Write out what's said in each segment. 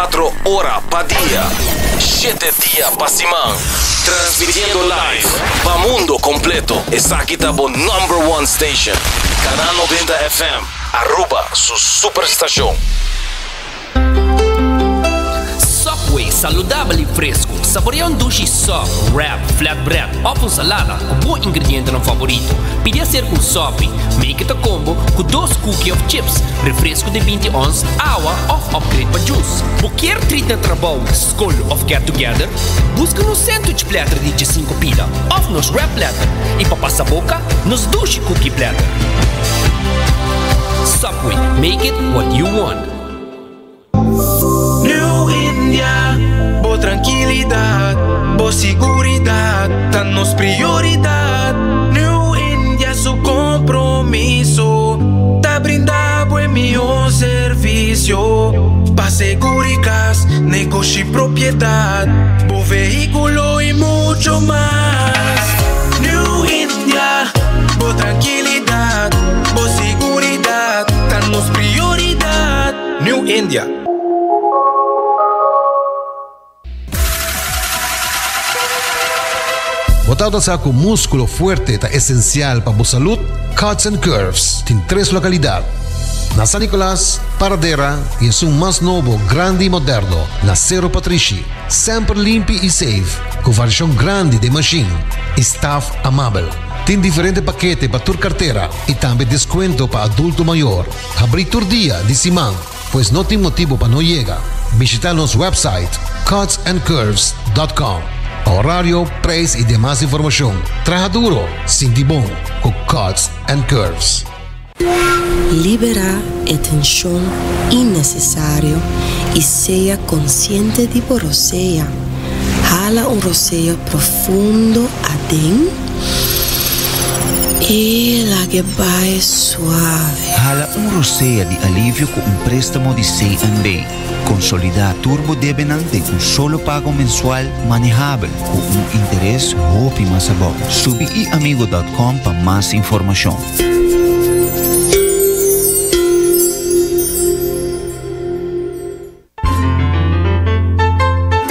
24 ora pa dia, shete dia pa siman. Transmitiendo live pa mundo completo. Esaki ta bo number one station. Canal 90 FM, Aruba su superstacion. Subway, saludabel y fresco. Saborea un dushi sub, wrap, flatbread of un salada cu bo ingredientenan favorito. Pidi hacer cu un sopi. Make it a combo cu dos cookie of chips, refresco di binti ons, awa of upgrade pa juice. Bo kier treat na trabou, scol of get together? Busca nos sandwich platter di diesinco pida of nos wrap platter. Y pa pasa boca, nos dushi cookie platter. Subway, make it what you want. New India, bo trankilidat, bo siguridat ta nos prioridat. New India su kompromiso ta brinda bo e mihó servisio pa seguri kas, negoshi, propiedat, bo vehíkulo i mucho mas. New India, bo trankilidat, bo siguridat ta nos prioridat. New India. Bo tabata sa ku múskulo fuerte ta esensial pa bo salud? Cuts and Curves tin tres lokalidat, na San Nicolas, Paradera i esun mas nobo, grandi i moderno, na Sero Patrishi. Semper limpi i safe, ku variashon grandi den mashin i staf amabel. Tin diferente pakete pa tur kartera i tambe deskuento pa adulto mayor. Habrí tur dia di siman, pues no tin motibu pa no yega. Bishita nos website cutsandcurves dot com pa horario, prijs i demas informashon. Traha duro, sinti bon ku Cuts and Curves. Liberá e tenshon innesesario i sea konsiente di bo rosea. Hala un rosea profundo aden i lag'e bai suave. Hala un rosea di alivio ku un préstamo di CNB. Konsolidá tur bo debenan den un solo pago mensual manehabel ku un interes hopi mas abou. Subi iamigo dòt kòm pa mas informashon.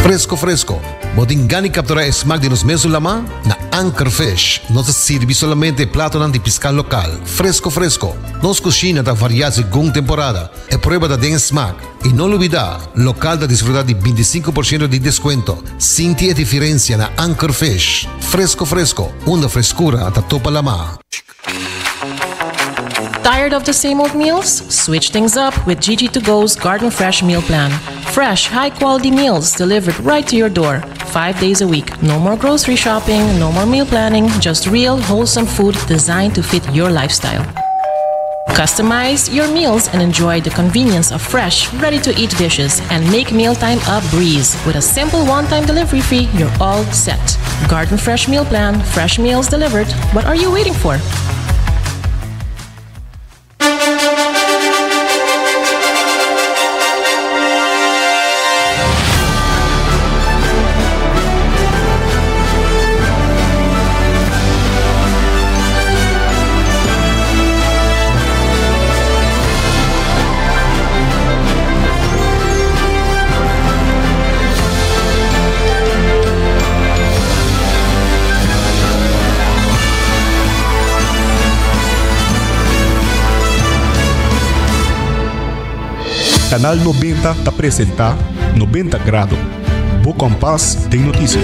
Fresco fresco, bo tin gana di captura e smaak di nos mesun lama? Na Anchor Fish nos ta sirbi solamente e platonan di pisca local, fresco fresco. Nos cushina ta varia segun temporada, e prueba ta den e smaak. Y no lubida, local ta disfruta di 25% di descuento. Sinti e diferencia na Anchor Fish. Fresco fresco, unda frescura ta topa lama. Tired of the same old meals? Switch things up with Gigi to Go's Garden Fresh Meal Plan. Fresh, high quality meals delivered right to your door, five days a week. No more grocery shopping, no more meal planning, just real, wholesome food designed to fit your lifestyle. Customize your meals and enjoy the convenience of fresh, ready to eat dishes and make mealtime a breeze. With a simple one time delivery fee, you're all set. Garden Fresh Meal Plan, fresh meals delivered. What are you waiting for? Canal 90 ta presenta 90 Grado, bo kompas den notisia.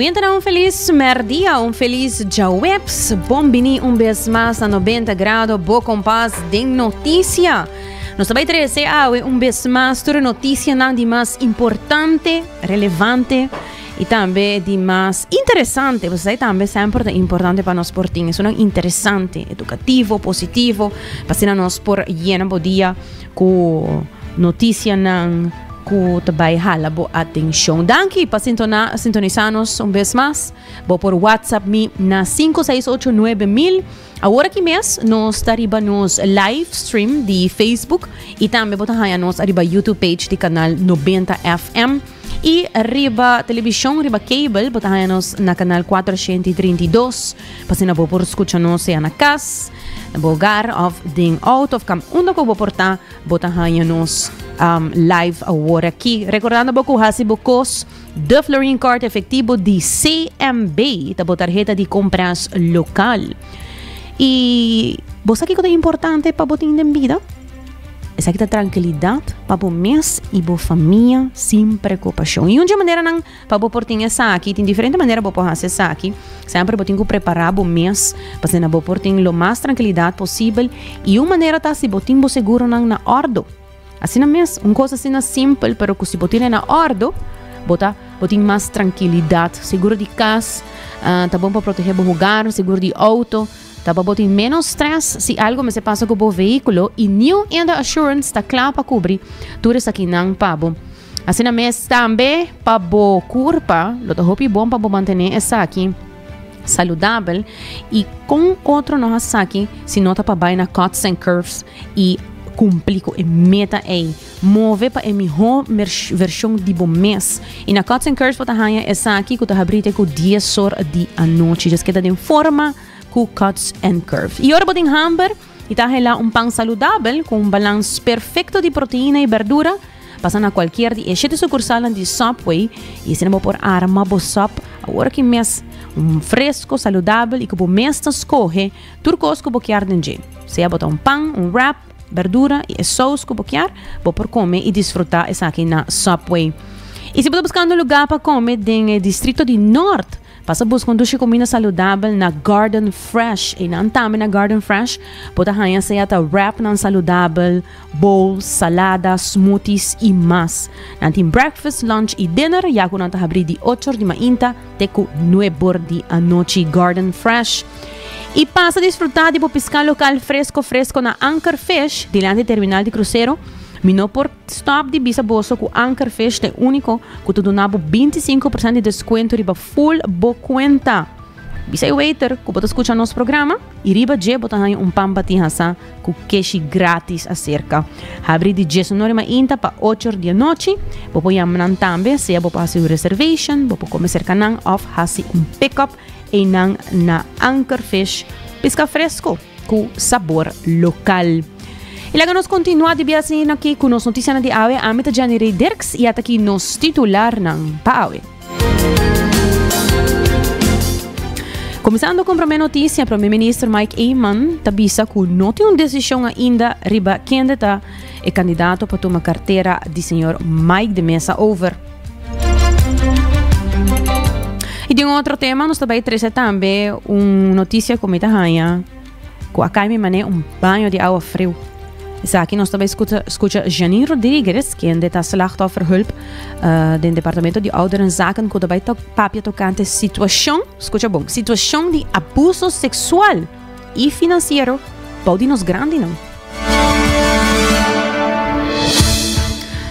Oyentenan un felis merdia, un felis djaweps. Bon bini un bes mas na 90 Grado, bo kompas den notisia. Nos ta bai trese awe un bes mas tur e notisianan di mas importante, relevante i tambe di mas interesante. Bo sa tambe semper ta importante pa nos por tin esunnan interesante, edukativo, positivo, pa asina nos por yena bo dia ku notisianan ku ta bai hala bo atenshon. Danki pa sintona, sintonisa nos un bes mas. Bo por WhatsApp mi na 568 9000. Awor aki mes nos ta riba nos live stream di Facebook i tambe bo ta haña nos ariba YouTube page di Kanal 90 FM. I riba televishon, riba cable, bo ta haña nos na kanal 432. Pa asina bo por skucha nos sea na kas, na bo hogar òf den outo òf kam unda ku bo por ta, bo ta haña nos um, live awor aki. Rekordando bo ku hasi bo kos De Florin Card efektivo di CMB ta bo tarheta di kompras lokal. I bo sa kiko ta importante pa bo tin den bida? Esaki ta trankilidat pa bo mes i bo famia sin preokupashon. I un dje maneranan pa bo por tin esaki, tin diferente manera bo por hasi esaki. Semper bo tin ku prepará bo mes pa asina bo por tin lo mas trankilidat posibel. I un manera ta si bo tin bo seguronan na òrdu. Asina mes, un kos asina simpel, pero ku si bo tine na òrdu, bo ta bo tin mas trankilidat. Seguro di kas ta bon pa protegé bo hogar, seguro di outo. Ta pa bo tin ménos strès si algu mester pasa ku bo vehíkulo i New Inda Assurance ta kla pa kubri tur esakinan pa bo. Asina mes tambe pa bo kurpa lo ta hopi bon pa bo mantené esaki saludabel i kon otro no hasaki si no ta pa bai na Cuts and Curves i kumpli ku e meta ei. Move pa e mihó vershon di bo mes. I na Cuts and Curves bo ta haña esaki ku ta habrí te ku dies or di anochi. Djes keda den forma ku Cuts and Curves. I ora bo tin hamber i ta anhelá un pan saludabel ku un balans perfekto di proteina i berdura, pasa na kualkier di e shete sukursalnan di Subway i asina bo por arma bo sub awor aki mes. Un fresko, saludabel i ku bo mes ta skohe tur kos ku bo kier den dje. Sea bo ta un pan, un wrap, berdura i e sous ku bo kier, bo por kome i disfrutá esaki na Subway. I si bo ta buskando lugá pa kome den e distrito di Nort, pasa buska un dushi kuminda saludabel na Garden Fresh. Einan tambe na Garden Fresh bo ta haña sea ta wrapnan saludabel, bowls, salada, smoothies i mas. Nan tin breakfast, lunch i dinner, ya ku nan ta habrí di ocho or di mainta te ku nuebe or di anochi. Garden Fresh. I pasa disfrutá di bo piská lokal fresko fresko na Anchor Fish dilanti terminal di krusero. Mi no por stòp di bisa boso ku Anchor Fish ta e úniko ku ta duna bo 25% di deskuento riba full bo kuenta. Bisa e waiter ku bo ta skucha nos programa i riba dje bo ta haña un pan batí hasá ku keshi grátis aserka. Habri di diesunor mainta pa ocho or di anochi. Bo por yama nan tambe sea bo por hasi un reservation, bo por kome serka nan òf hasi un pick-up. Einan na Anchor Fish, pisca fresco cu sabor local. Y laga nos continua di bia asina aki cu nos noticianan di awe. Ami ta Jenny Ray Dirks y ata aki nos titularnan pa awe. Cuminsando cu prome noticia, Prome Minister Mike Eman ta bisa cu no tin un decision ainda riba kende ta e candidato pa tuma cartera di señor Mike de Meza over. Y den otro tema nos ta bay trece tambe un noticia cu mi ta haya cu a cay mi mane un baño di awa friu. Esaki nos ta bay scucha, scucha Janine Rodriguez, kende ta slachtofferhulp uh, den departamento di ouderenzaken cu ta bay to papia tocante situacion, scucha bon, situacion di abuso sexual y financiero bou di nos grandinan.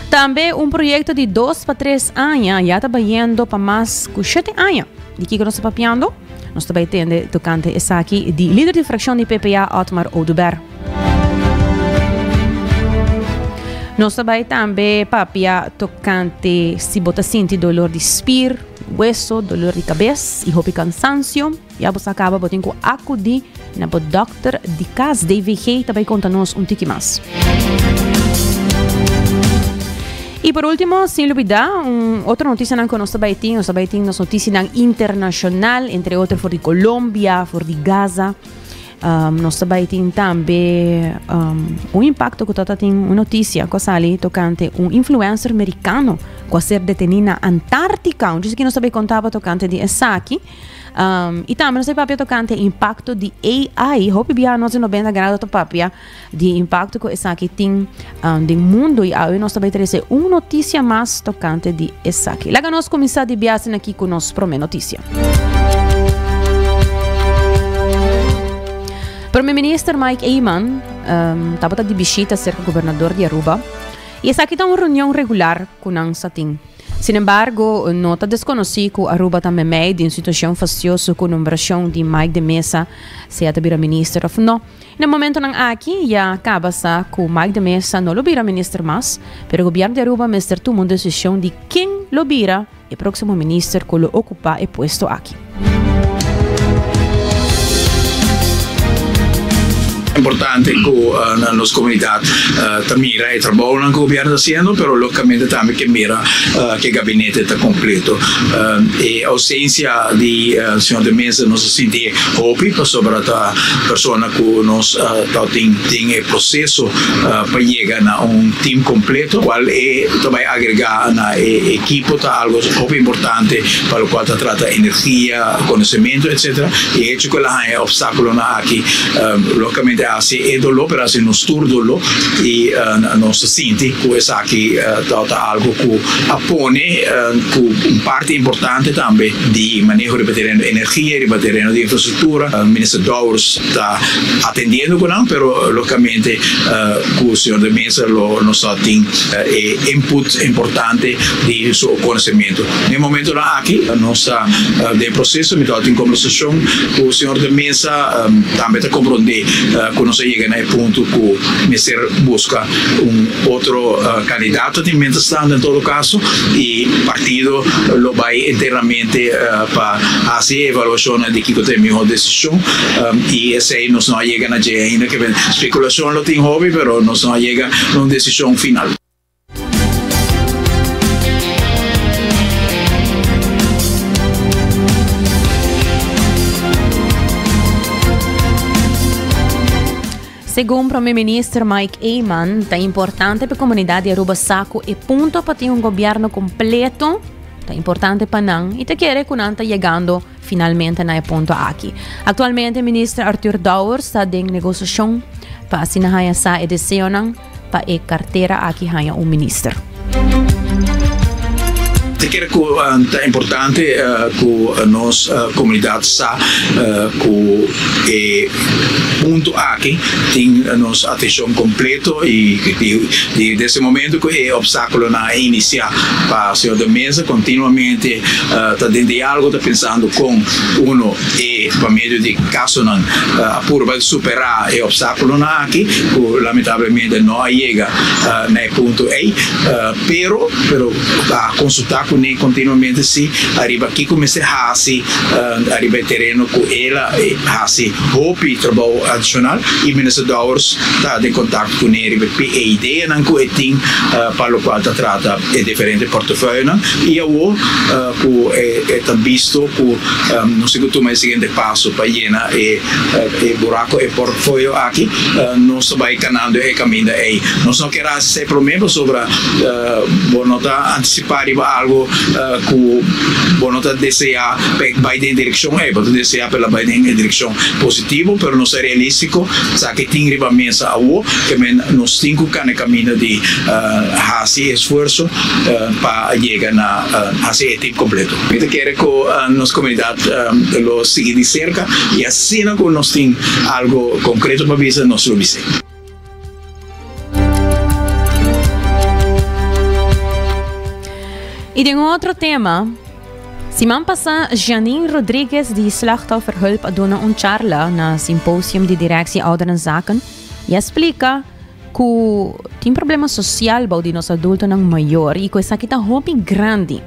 Tambe un proyecto di dos pa tres aña ya ta bayendo pa mas cu shete aña. Di kico nos ta papiando? Nos ta bay tende tocante esaki di lider di fraccion di PPA Otmar Oduber. Nos ta bay tambe papia tocante si bo ta sinti dolor di spier, hueso, dolor di cabes y hopi cansancio. Ya bo sa kaba bo tin ku akudí na bo dòkter di kas. DVG ta bai konta nos un tiki mas. I por último, sin lubidá, un otro notisianan ku nos ta bai tin, nos ta bai tin nos notisianan internashonal, entre otro for di Colombia, for di Gaza. Um, nos ta bai tin tambe um, un impacto ku tata tin un noticia ku a sali tocante un influencer mericano ku a ser deteni na Antártica. Un djis ki nos ta bai contaba tocante di esaki. Um, y tambe nos ta papia tocante impacto di AI. Hopi bia nos di 90 grado ta papia di impacto ku esaki tin um, den mundo y awe nos ta bai trece un noticia mas tocante di esaki. Laga nos cuminsa di biasen aki cu nos prome noticia. Prome Minister Mike Eman um, tabata di bishita cerca gobernador di Aruba y esaki ta un reunion regular cu nan sa tin. Sin embargo, no ta desconoci cu Aruba ta memey di un situacion fastioso cu nombracion di Mike de Meza, sea ta bira minister of no. Na momentonan aki ya caba sa cu Mike de Meza no lo bira minister mas, pero gobierno di Aruba mester tuma un decision di ken lo bira e proximo minister cu lo ocupa e puesto aki. Importante cu nos comunidad ta mira e trabounan cu gobierno ta haciendo, pero logicamente tambe ke mira cu e gabinete ta completo. E ausencia di señor de Meza nos a sinti hopi pasobra ta persona cu nos ta tin den e proceso pa yega na un team completo cual e ta bay agrega na e ekipo ta algo hopi importante pa locual ta trata energia, conocemento etc. E hecho cu el a haña e obstaculonan aki logicamente a haci e dolor pero a haci nos tur dolor y nos ta sinti cu esaki ta algo cu a pone cu un parti importante tambe di maneho riba tereno di energia, riba tereno di infrastructura. Minister Dowers ta atendiendo cu nan, pero logicamente cu señor de Meza lo nos ta tin e input importante di su conocemento. Na e momentonan aki nos ta den proceso, mi ta tin conversacion cu señor de Meza, tambe ta compronde cu nos a yega na e punto cu mester busca un otro candidato tin mientras tanto en todo caso y partido lo bay internamente pa haci e evaluacionnan di kico ta e miho decision y esey nos no a yega na dje ainda ke speculacion lo tin hopi pero nos no a yega na un decision final. Segun Prome Minister Mike Eman, ta importante pa e comunidad di Aruba sa cu e punto pa tin un gobierno completo ta importante pa nan y ta kere cu nan ta yegando finalmente na e punto aki. Actualmente Minister Arthur Dowers ta den negociacion pa asina haya sa e deseonan pa e cartera aki haya un minister. Ta kere ku ta importante ku nos komunidat sa ku e punto aki tin nos atenshon kompleto i di desde e momento ku e opstákulonan a inisiá pa señor de Meza kontinuamente ta den diálogo ta pensando kon uno e pa medio di kasonan a purba superá e opstákulonan aki ku lamentablemente no a yega na e punto ei pero pero a konsultá kuné kontinuamente si ariba kiko mester hasi ariba e tereno ku el a hasi hopi trabou adishonal i Minister Dowers ta den kontakto kuné riba e ideanan ku e tin pa lokual ta trata e diferente portefeuillenan i awor ku e ta bisto ku nos tin ku tuma e siguiente paso pa yena e buraco e portfolio aki nos ta bai canando e caminda ey. Nos no kier haci esey prome pasobra bo no ta anticipa riba algo cu bo no ta desea pa e bai den direccion ey, bo ta desea pa el a bai den e direccion positivo, pero nos ta realistico sa ke tin riba mesa awo ke men nos tin cu cana e caminda di haci esfuerzo pa yega na haci e team completo. Mi ta kere ku nos komunidat lo sigui di serka i asina ku nos tin algu konkreto pa bisa, nos lo bis'é. I den un otro tema, siman pasá Janine Rodriguez di Slachtofferhulp a duna un charla na Symposium di Directie Ouderenzaken i a splika ku tin problema sosial bou di nos adultonan mayor i ku esaki ta hopi grandi.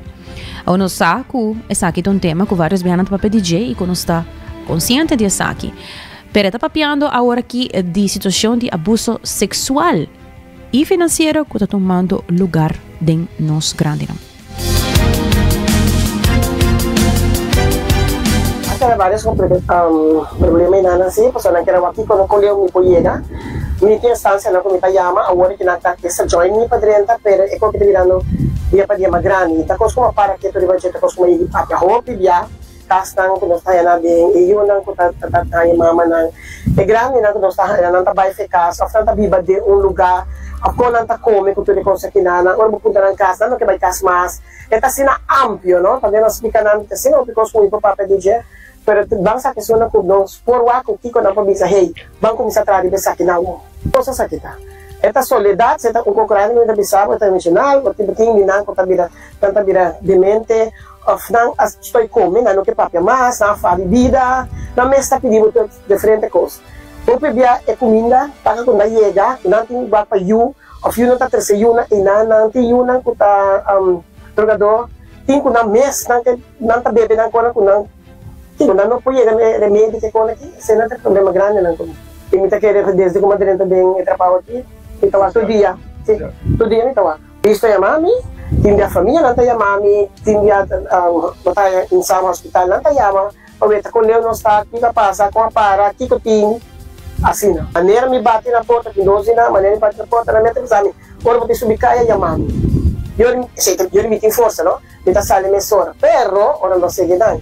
Awor nos sa ku esaki ta un tema ku varios bianan ta papia di dje i ku nos ta konsiente di esaki. Pero e ta papiando awor aki di situashon di abuso seksual i finansiero ku ta tumando lugar den nos grandinan. A keda varios problema einan así, pasobra nan keda wak kiko no koleo mi por yega. Mi tin instancianan ku mi ta yama, awor ki nan ta kesta join mi pa drenta, pero e koki ta birando dia pa dia mas grandi. Ta kos ku mi a para ketu riba dje, ta kos ku mi a yegi papia hopi bia, kasnan ku nos ta haña nan den, e yunan ku ta haña mamanan, e grandinan ku nos ta haña nan ta bai fe kas òf nan ta biba den un lugá òf kon nan ta kome ku tur e kos akinan. Ora bo puntra nan kas, nan no ke bai kas mas. E ta asina amplio, no? Tambe nos splika nan asina hopi kos ku mi por papia di dje, pero ban sa kesuna ku nos por wak ku kiko nan por bisa, hey, ban kuminsá traha riba esaki nan. Kos esaki ta. E ta soledat, si e ta un koko grandi ku mi ta bisa bo, e ta emoshonal, bo tin di nan ku ta bira, nan ta bira demente, òf nan a stoi kome, nan no ke papia mas, nan a fa di bida, nan mes ta pidi bo tur diferente kos. Hopi bia e kuminda taka ku nan yega, nan tin wak pa yu, Of yunan ta trese yunan einan, nan tin yunan ku ta drogadó, tin ku nan mes nan ke nan ta bebe nan kona ku nan ku nan no por yega na e remedi ke kona aki, esei nan ta e problema grandenan ku i mi ta kere desde ku mi a drenta den e trabao aki mi ta wak tur dia, si tur dia mi ta wak. Cristo yama mi, tin dia famianan ta yama mi, tin dia bo ta in Sama hospital nan ta yama pa weta kon leu nos ta, kiko a pasa, kon a para, kiko tin. Asina, manera mi bati na porta, tin dos di nan, manera mi bati na porta, nan mi a ta bisa mi, Ora bo tin subi kaya, yama mi. Yori, esei ta, yori mi tin forsa, no? Mi ta sali mesora. Pero, ora no sigui nan,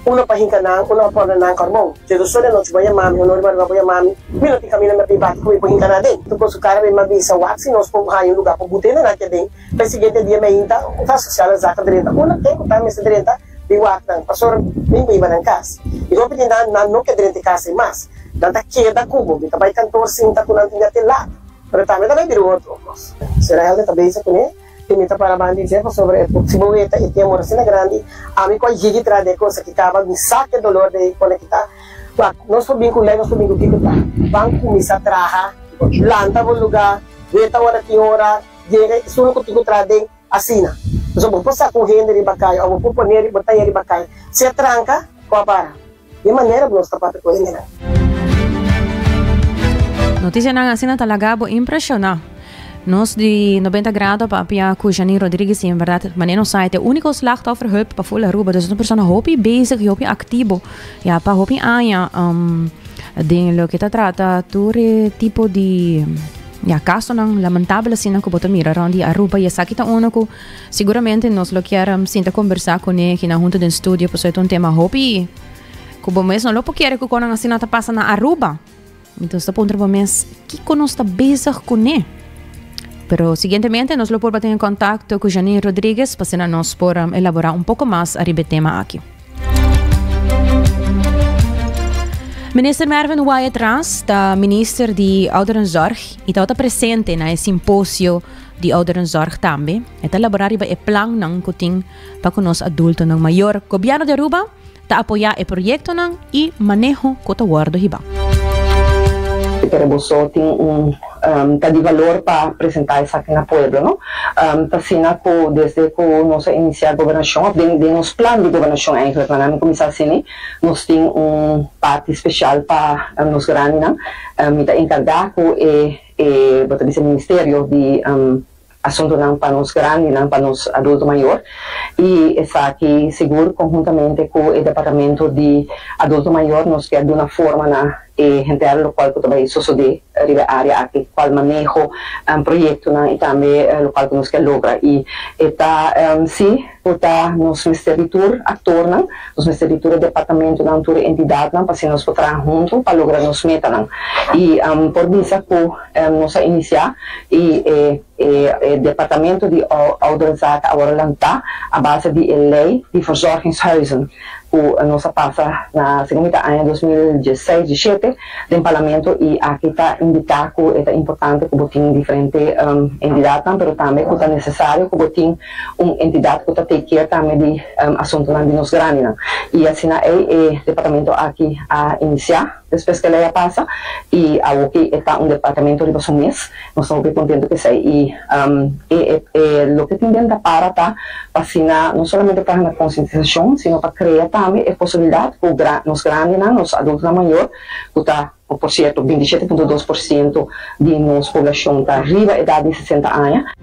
uno pa hinka nan, uno pa pone nan karbon. Dje dos or di anochi bo a yama mi, un or di madruga bo a yama mi, mi no tin kaminda mi a bin bati ku mi por hinka nan aden. Tur ku su kara mi a bisa, Wak si nos por haña un lugar pa buta nan aki aden. Pa e siguiente dia mi a hinta un ta sosial zak a drenta. Unda ken ku ta mester drenta, bin wak nan. Pasobra mi bo hiba nan kas. I hopi di nan, nan no ke drenta e kas ei mas. Nan ta keda ku bo. Mi ta bai kantor sinta ku nan tin di ate lat. Pero tambe ta bai bira un otro kos. Sra. Helder ta bezig kuné i mi ta para banda di dje pasobra e por si bo weta e temor asina grandi. Ami ku a yegi tras di e kos aki kaba mi sa ke dolor di e kona kita. Wak, nos por bin ku lei, nos por bin ku kiko ta. Ban kuminsá traha, lanta bo lugá, weta ora tin ora, yega esun ku tin ku traha den. Asina. Pasobra bo por saka un hende riba kaya òf bo por pone bo tayer riba kaya. Si e tranka, ku a para. Di e manera bo nos ta papia ku hendenan. Noticianan asina ta laga bo impresiona. Nos di 90 Grado a papia cu Janine Rodriguez y en verdad manera nos sa e ta e unico slachtofferhulp pa full Aruba. Dus es un persona hopi bezig y hopi activo ya pa hopi aña den loke ta trata tur e tipo di Ya, casonan lamentabel asina cu bo ta mira rond di Aruba y esaki ta uno cu siguramente nos lo kier sinta conversa cune aki hunto den studio pasobra e ta un tema hopi cu bo mes no lo por kere cu conan asina ta pasa na Aruba. Entonces ta puntra bo mes kico nos ta bezig cune. Pero siguientemente nos lo por baten en contacto cu Janine Rodriguez pa asina nos por elabora un poco mas ariba e tema aki. Minister Mervin Wyatt Ras ta minister di Ouderenzorg y tabata presente na e simposio di Ouderenzorg tambe. E ta elabora riba e plannan cu tin pa cu nos adultonan mayor. Gobierno di Aruba ta apoya e proyectonan y maneho cu ta wordo hiba. Pero boso tin un ta di valor pa presenta esaki na pueblo no. Ta asina cu desde cu nos a inicia gobernacion of den den nos plan di gobernacion eigenlijk laga mi cuminsa asini nos tin un parti special pa nos grandinan. Mi ta encarga cu e e bo ta bisa ministerio di asuntonan pa nos grandinan, pa nos adulto mayor y esaki sigur conhuntamente cu e departamento di adulto mayor nos kier duna forma na e henter locual cu ta bay sosode riba e area aki, cual maneho, proyectonan y tambe locual cu nos kier logra y e ta si cu ta nos mester di tur actornan, nos mester di tur e departamentonan, tur e entidadnan pa asina nos por traha hunto pa logra nos metanan y por bisa cu Nos a inisiá i e e departamento di ouderenzaken a wòrdu lantá a base di e lei di verzorgingshuizen ku nos a pasa na segun mi ta aña 2016, diesshete den parlamento i aki ta indiká ku e ta importante ku bo tin diferente entidatnan pero tambe ku ta nesesario ku bo tin un entidat ku ta take care tambe di asuntunan di nos grandinan i asina ei e departamento aki a inisiá. Despues ku e lei a pasa i awoki e ta un departamento riba su mes, nos ta hopi kontentu ku esei i e e loke tin den ta para ta pa asina no solamente traha na konsientisashon sino pa krea tambe e posibilidat ku nos grandinan, nos adultonan mayor ku ta por sierto 27.2% di nos poblashon ta riba edat di 60 aña.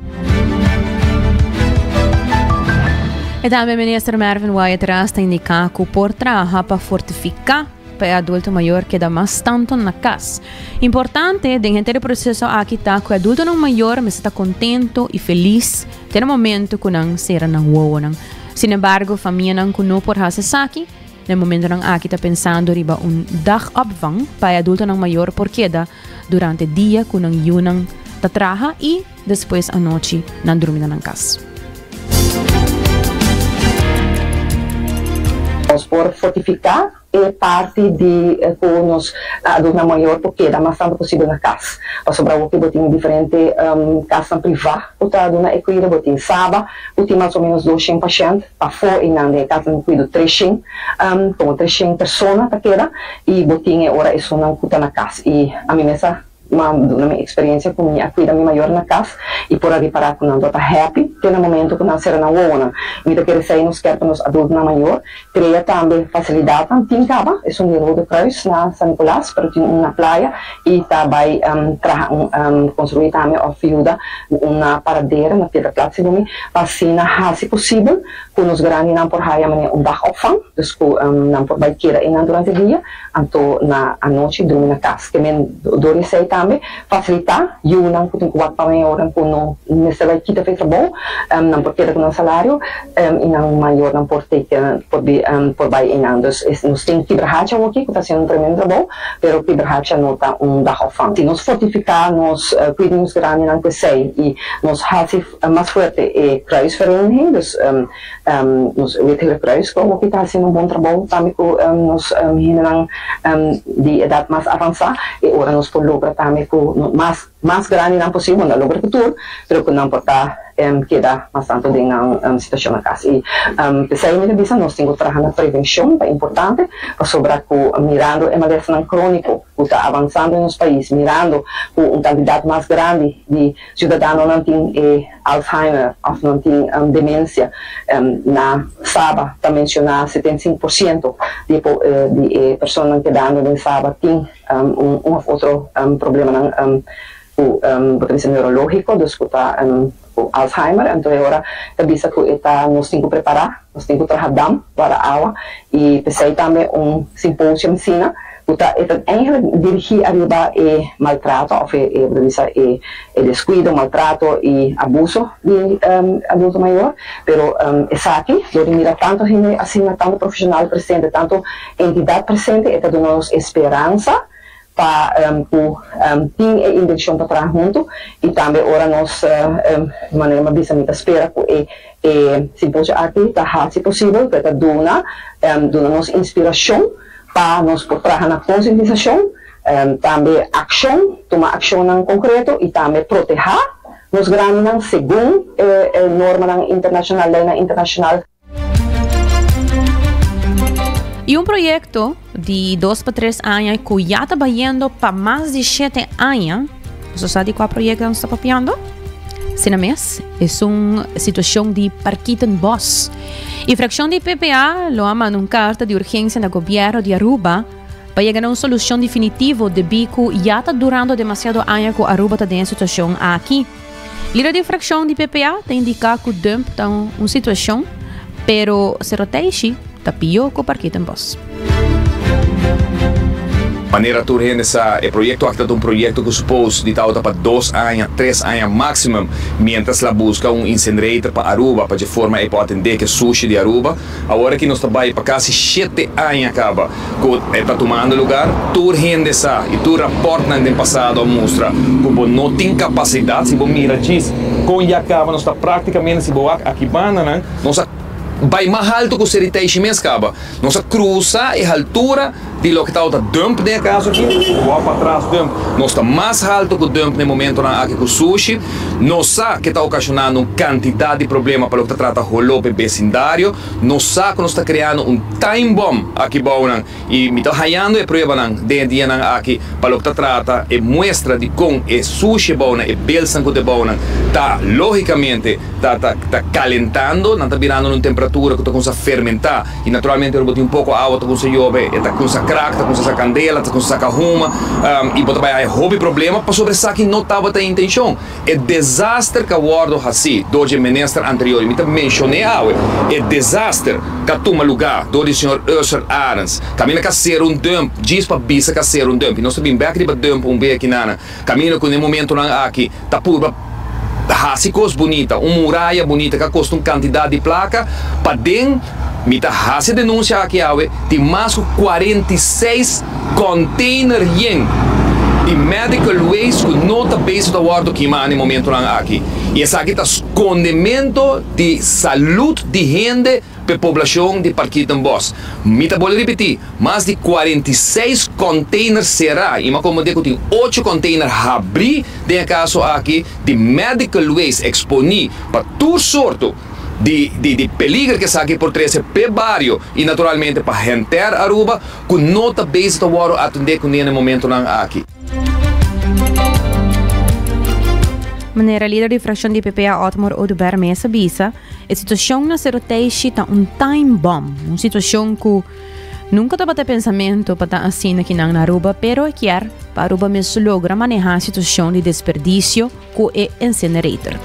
E tambe Minister Mervin Wyatt-Ras ta indica cu por traha pa fortifica pa e adulto mayor keda mas tanto na cas. Importante den henter e proceso aki ta cu e adultonan mayor mester ta contento y feliz te na momento cu nan cera nan wowonan. Sin embargo, famianan cu no por haci esaki, na e momentonan aki ta pensando riba un dagopvang pa e adultonan mayor por keda durante dia cu nan yunan ta traha y despues anochi nan drumi na nan cas. Nos por fortifica e parti di cu nos adultonan mayor por keda mas tanto posibel na cas. Pasobra awo ki bo tin diferente casnan priva cu ta duna e cuido, bo tin Saba cu tin mas o menos doshen pashent, pafó y nan den e casnan di cuido treshen, como treshen persona ta keda y bo tin e ora esunnan cu ta na cas. Y ami mes a Ma duna mi experiencia cu mi a cuida mi mayor na cas y por a ripara cu nan tabata happy te na momento cu nan cera nan wowonan. Mi ta kere esey nos kier pa nos adultonan mayor crea tambe facilidadnan. Tin caba esun di Rode Kruis na San Nicolas pero tin un na Playa y ta bay traha un construi tambe of yuda un na Paradera na Piedra Plat segun mi pa asina haci posibel cu nos grandinan por haya manera un dagopvang dus cu nan por bay keda eynan durante dia. Anto na anochi drumi na kas. Ke men dor esei tambe fasilitá yunan ku tin ku wak pa mayornan ku no mester bai kita for e trabou, nan por keda ku nan salario i nan mayornan por teke por bi por bai einan. Dus nos tin Kibrahacha awoki ku ta hasiendo un tremendo trabou, pero Kibrahacha no ta un dagopvang. Si nos fortifiká nos kuido nos grandinan ku esei i nos hasi mas fuerte e kruisvereniging, dus Nos Wit Gele Kruis ku awoki ta hasiendo un bon trabou tambe ku nos hendenan di edat mas avansá i ora nos por logra tambe ku mas mas grandinan posibel, no logra ku tur, pero ku nan por ta keda mas tantu den nan situashon na kas. I p'esei mi ta bisa nos tin ku traha na prevenshon, ta importante pasobra ku mirando e malesanan króniko ku ta avansando den nos pais, mirando ku un kantidat mas grandi di Ciudadanonan tin e Alzheimer of nan tin demencia. Na Saba ta menciona 75% di di e personanan kedando den Saba tin un of otro problemanan cu bo ta bisa neurologico, dus cu ta cu Alzheimer. Anto e ora ta bisa cu e ta nos tin cu prepara, nos tin cu traha dam, guarda awa y p'esey tambe un symposium asina. Ku ta e ta eigenlijk dirigí ariba e maltrato òf e e bo ta bisa e e deskuido, maltrato i abuso di adulto mayor. Pero esaki dor di mira tantu hende asina, tantu profeshonal presente, tantu entidat presente e ta duna nos e speransa pa ku tin e intenshon pa traha huntu i tambe ora nos manera mi a bisa mi ta spera ku e e simposio aki ta hasi posibel ku e ta duna duna nos inspirashon Pa nos por traha na konsientisashon, tambe akshon, tuma akshonnan konkreto i tambe protehá nos grandinan segun e normanan internashonal, leinan internashonal. I un proyekto di dos pa tres aña ku ya ta bayendo pa mas di shete aña. Boso sa di kua proyekto nos ta papiando? Sina mes, esun situashon di Parkietenbos. E fraccion di PPA lo a manda un carta di urgencia na gobierno di Aruba pa yega na un solucion definitivo debí cu ya ta durando demasiado aña cu Aruba ta den e situacion aki. Lider di fraccion di PPA ta indica cu dump ta un situacion, pero Cerro Teishi ta pio cu Parkietenbos. Manera tur hende sa, e proyecto aki ta un proyecto cu suppose di tabata pa dos aña, tres aña maximum, mientras la busca un incinerator pa Aruba, pa dje forma e por atende cu e sushi di Aruba. Awor aki nos ta bay pa casi shete aña caba cu e ta tumando lugar. Tur hende sa y tur raportnan den pasado a mustra cu bo no tin capacidad. Si bo mira djis con ya caba nos ta practicamente, si bo wak aki bandanan, nos a bay mas halto cu Seriteishi mes caba. Nos a crusa e haltura di loke tabata dump den e caso aki, wou patras dump. Nos ta mas halto cu dump na e momentonan aki cu sushi. Nos sa ke ta ocasionando un cantidad di problema pa loke ta trata holó p'e becindario. Nos sa cu nos ta creando un time bomb aki bounan y mi ta hayando e pruebanan den e dianan aki pa loke ta trata e muestra di con e sushi bounan, e belsan cu ta e bounan ta logicamente ta ta ta calentando, nan ta birando na un temperatura cu ta cuminsa fermenta y naturalmente ora bo tin un poco awa ta cuminsa yobe e ta cuminsa. krak, ta kuminsá saka kandela, ta kuminsá saka huma i bo ta bai haña hopi problema pasobra esaki no tabata e intenshon. E desaster ku a wòrdu hasí dor di e minister anterior, i mi ta menshon'é awe, e desaster ku a tuma lugá dor di señor Ursel Arends, kaminda ku a sera un dump djis pa bisa ku a sera un dump, i nos ta bin bèk riba dump un bes akinana, kaminda ku na e momentunan aki ta purba hasi kos bunita, un muraya bunita ku a kosta un kantidat di plaka, paden mi ta hasi e denunsia aki awe, tin mas ku 46 kònteiner yen di medical waste ku no ta bezig ta wòrdu kimá na e momentunan aki. I esaki ta skondemento di salud di hende pa e poblashon di Parkietenbos. Mi ta bolbe ripití, mas di 46 kònteiner será i mi a komprendé ku tin ocho kònteiner habrí den e kaso aki di medical waste eksponí pa tur sorto di di di peliger ku esaki por trese p'e bario i naturalmente pa henter Aruba ku no ta bezig ta wòrdu atendé kuné na e momentonan aki. Manera lider di fraccion di PPA Otmar Oduber mes a bisa, e situacion na Cerro Teishi ta un time bomb, un situacion cu nunca tabata e pensamento pa ta asina kinan na Aruba, pero e kier pa Aruba mes logra maneha situacion di desperdicio cu e incinerator.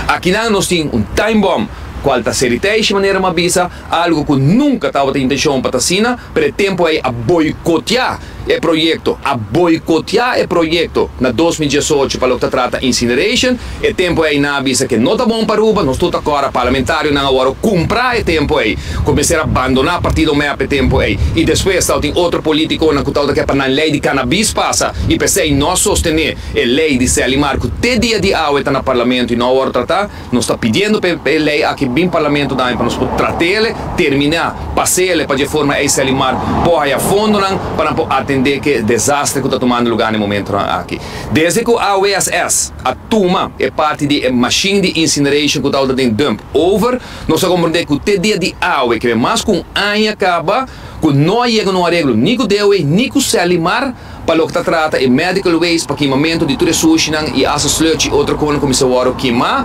Akinan nos tin un time bomb, cual ta Cerro Teishi manera mi a bisa, algo cu nunca tabata intencion pa ta asina, Pero e tempu ei a boicotea e proyecto, a boicotea e proyecto na 2018 pa loke ta trata incineration. E tempu ei nan a bisa ke no ta bon pa Aruba, nos tur ta kora parlamentarionan a wòrdu kumpra e tempu ei, ku mester a bandona partido mep e tempu ei. I despues tabatin otro politiconan ku tabata ke pa nan ley di cannabis pasa i p'esei no a sostene e ley di Celimar ku te dia di awe ta na parlamento i no a wòrdu trata. Nos ta pidiendo pa e ley aki bin Parlamento tambe pa nos por trat'ele, terminá, pas'ele pa dje forma ei Celimar por haya fondonan pa nan por atendé ke desastre ku ta tumando lugá na e momentonan aki. Desde ku AWSS a tuma e parti di e mashin di incineration ku tabata den dump over, nos a komprendé ku te dia di awe, ke mas ku un aña kaba, ku no a yega na un areglo ni ku DOE ni ku Celimar, Pa loke ta trata e medical waste pa kimamentu di tur e sushinan i hasta sludge i otro konan ku mester wòrdu kimá,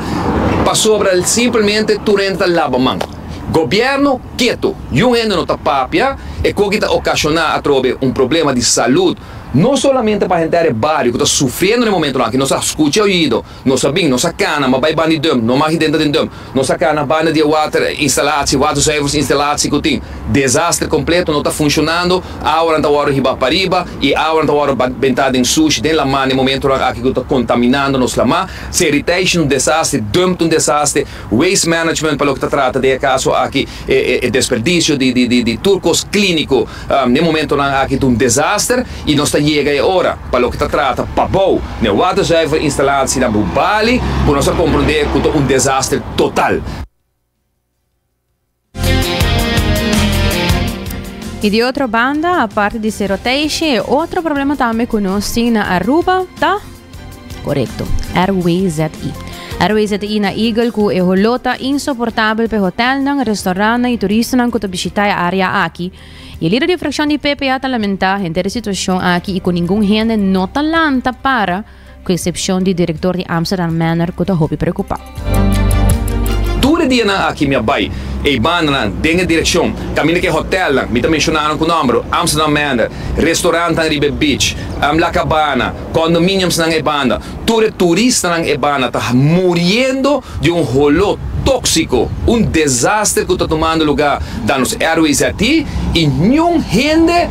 pasobra simpelmente tur hende ta laba man. Gobièrnu ketu, yun hende no ta papia, e koki ta okashoná atrobe un problema di salud, no solamente pa henter e bario ku ta sufriendo na e momentunan aki, nos a skucha oido, nos a bin, nos a kana, ma bai banda di dump, no mag hidenta den dump. Nos a kana banda di e water instalatie, waterzuiveringsinstallatie ku tin. Desastre kompleto, no ta funshonando, awanan ta wòrdu hibá pariba i awanan ta wòrdu bentá den sushi, den lamá na e momentonan aki ku ta kontaminando nos lamá. Sanitation un desastre, dump ta un desastre, waste management pa loke ta trata den e kaso aki e desperdisio di tur kos kliniko na e momentonan aki ta un desaster i nos ta yega e ora pa loke ta trata pabou na e waterzuiverinstallatie na Bubali ku nos a komprondé ku ta un desaster total. I di otro banda, aparte di Cerro Teishi, e otro problema tambe ku nos tin na Aruba ta Korekto, RWZI. RWZI na Eagle ku e holó ta insoportabel pa e hotelnan, restaurantnan i turistanan ku ta bishitá e área aki. I e lider di frakshon di PPA ta lamentá henter e situashon aki i ku ningun hende no ta lanta para, ku eksepshon di direktor di Amsterdam Manor ku ta hopi preokupá. Tur e dianan aki mi a bai e bandanan den e direkshon kaminda ku e hotelnan, mi ta menshoná nan ku nòmber, Amsterdam Manor, restaurantnan riba e beach, La Cabana, Condominiumsnan e banda, tur e turistanan e banda ta muriendo di un holó tóksiko, un desaster ku ta tumando lugá da nos RWZT i niun hende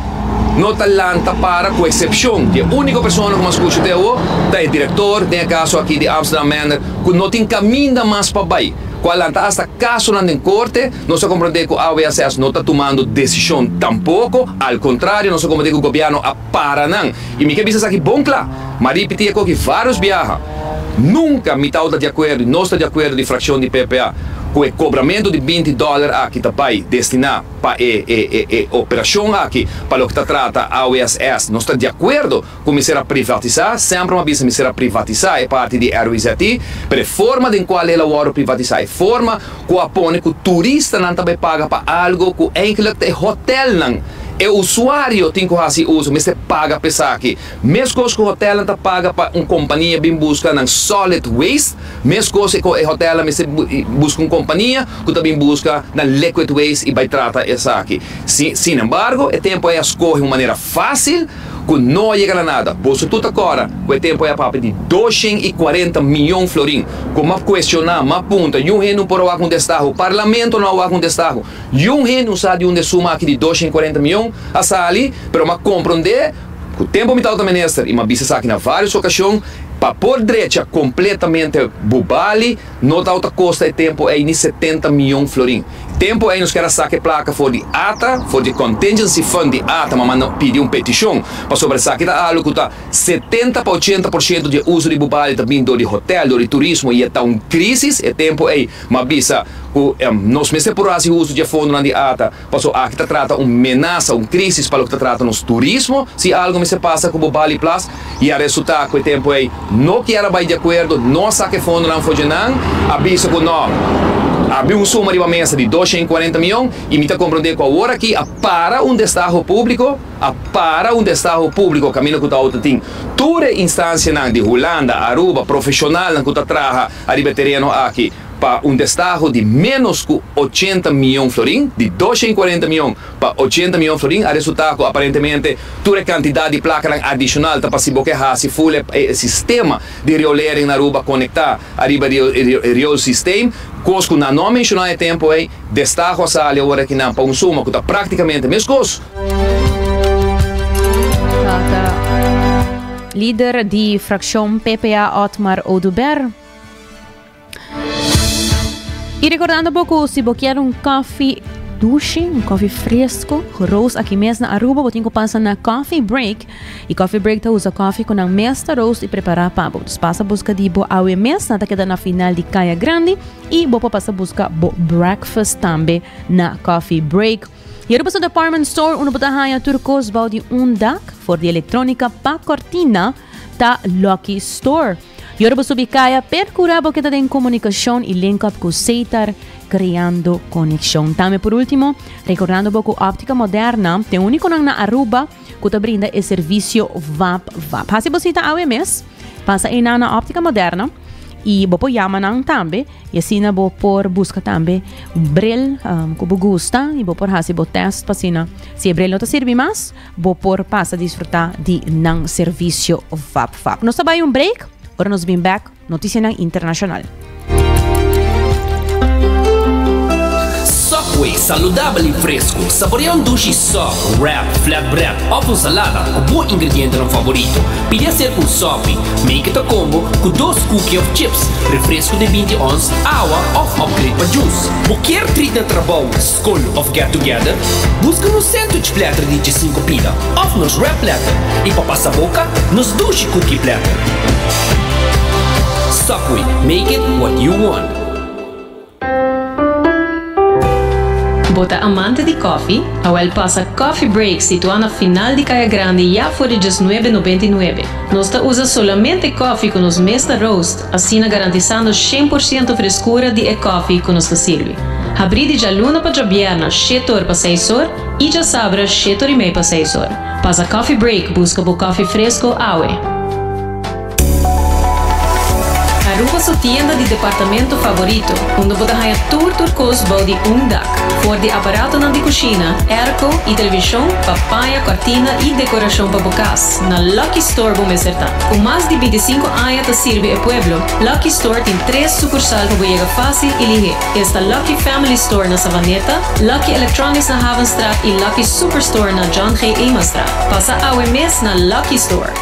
no ta lanta para ku eksepshon di e úniko persona ku mi a skucha te awo ta e direktor den e kaso aki di Amsterdam Manor ku no tin kaminda mas pa bai ku a lanta asta kasonan den korte. Nos a komprondé ku AWSS no ta tumando desishon tampoko, al kontrario nos a komprondé ku gobièrnu a para nan. I mi ke bisa esaki bon kla, m'a ripití e koki vários biaha, nunka mi tabata di akuerdo i nos ta di akuerdo di frakshon di PPA ku e kobramentu di 20 dòler aki ta bai destiná pa e e e e operashon aki pa loke ta trata AWSS. Nos ta di akuerdo ku mester a privatisá, semper m'a bisa mester a privatisá e parti di RWZI, pero e forma den kual el a wòrdu privatisá, e forma ku a pone ku turistanan ta bai paga pa algo ku eigentlik ta e hotèlnan. E usuario tin ku hasi uso, mester paga pa esaki. Meskos ku hotelnan ta paga pa un kompania bin buska nan solid waste, meskos ku e hotelnan mester buska un kompania ku ta bin buska nan liquid waste i bai trata esaki. Sinembargo, e tempu ei a skohe un manera fásil ku no a yega na nada. Boso tur ta kòrda ku e tempu ei a papia di 240 mion florin ku m'a kuestioná, m'a punta, yun hende un por a wak un destaho, parlamento no a wak un destaho, yun hende un sa di unda e suma aki di 240 mion a sali, pero m'a komprondé ku tempu mi tabata minister i m'a bisa esaki na vários okashon, pa por drecha kompletamente Bubali no tabata kosta e tempu ei ni 70 mion florin. Tempu ei nos kier a saka e plaka for di ata, for di contingency fund di ata, ma manda pidi un petishon, pasobra esaki ta algu ku ta 70 pa 80% di e uso di Bubali ta bin dor di hotel, dor di turismo i e ta un krisis. E tempu ei m'a bisa ku nos mester por hasi uso di e fondonan di ata, pasobra aki ta trata un menasa, un krisis pa loke ta trata nos turismo, si algu mester pasa ku Bubali Plas. I a resultá ku e tempu ei no kier a bai di akuerdo, no a saka e fondonan for dje nan, a bisa ku no, a bin un suma riba mesa di 240 mion i mi ta komprondé ku awor aki a para un destaho públiko, a para un destaho públiko kaminda ku ta outa tin tur e instansianan di Hulanda, Aruba, profeshonalnan ku ta traha ariba e tereno aki pa un destaho di ménos ku 80 mion florin, di 240 mion. Pa 80 mion florin a resultá ku aparentemente tur e kantidat di plakanan adishonal ta pa si bo ke hasi ful e sistema di riolering na Aruba konektá ariba di e rioolsysteem, kos ku nan no a menshoná e tempu ei, destaho a sali awor akinan pa un suma ku ta praktikamente meskos. Tata lider di frakshon PPA Otmar Oduber. Y recordando bo cu si bo kier un koffie dushi, un koffie fresco, roast aki mes na Aruba, bo tin cu pasa na Coffee Break. Y Coffee Break ta usa koffie cu nan mes ta roast y prepara pa bo. Dus pasa busca di bo awe mes, nan ta keda na final di Caya Grandi. Y bo por pasa busca bo breakfast tambe na Coffee Break. Y Aruba su department store, unda bo ta haya tur cos bou di un dak, for di electronica pa cortina, ta Lucky Store. Y ora bo subi caya, percura bo keda den comunicacion y link up cu Setar, creando conexion. Tambe por ultimo, recordando bo cu Optica Moderna t'e uniconan na Aruba cu ta brinda e servicio VAP VAP. Haci bo cita awe mes, pasa eynan na Optica Moderna y bo por yama nan tambe y asina bo por busca tambe un bril cu bo gusta y bo por haci bo test pa asina si e bril no ta sirbi mas, Bo por pasa disfruta di nan servicio vap vap. Nos ta bai un break, ora nos bin back, noticianan internacional. Subway, saludabel y fresco. Saborea un dushi sub, wrap, flatbread of un salada cu bo ingredientenan favorito. Pidi hacer un Subway. Make it a combo cu dos cookie of chips, refresco di 20 ons, awa of upgrade pa juice. Bo kier treat na trabou, skol of get together? Buska nos sandwich platter di 15 pida of nos wrap platter y pa pasa boca nos dushi cookie platter. Subway, make it what you want. Bo ta amante di koffie? Awel pasa Coffee Break situá na final di Kaya Grandi ya for di 1999. Nos ta usa solamente koffie ku nos mes ta roast, asina garantisando 100% freskura di e koffie ku nos ta sirbi. Habrí di djaluna pa djabièrna shete or pa seis or i djasabra shete or i mei pa seis or. Pasa Coffee Break buska bo koffie fresko awe. Aruba su tienda di departamento favorito, unda bo ta haña tur tur kos bou di un dak. For di aparatonan di kushina, airco i televishon pa paña, kòrtina i dekorashon pa bo kas, na Lucky Store bo mester ta. Ku mas di 25 aña ta sirbi e pueblo, Lucky Store tin tres sukursal pa bo yega fásil i lihé. Esta Lucky Family Store na Savaneta, Lucky Electronics na Havenstraat i Lucky Superstore na John G. Emastraat. Pasa awe mes na Lucky Store.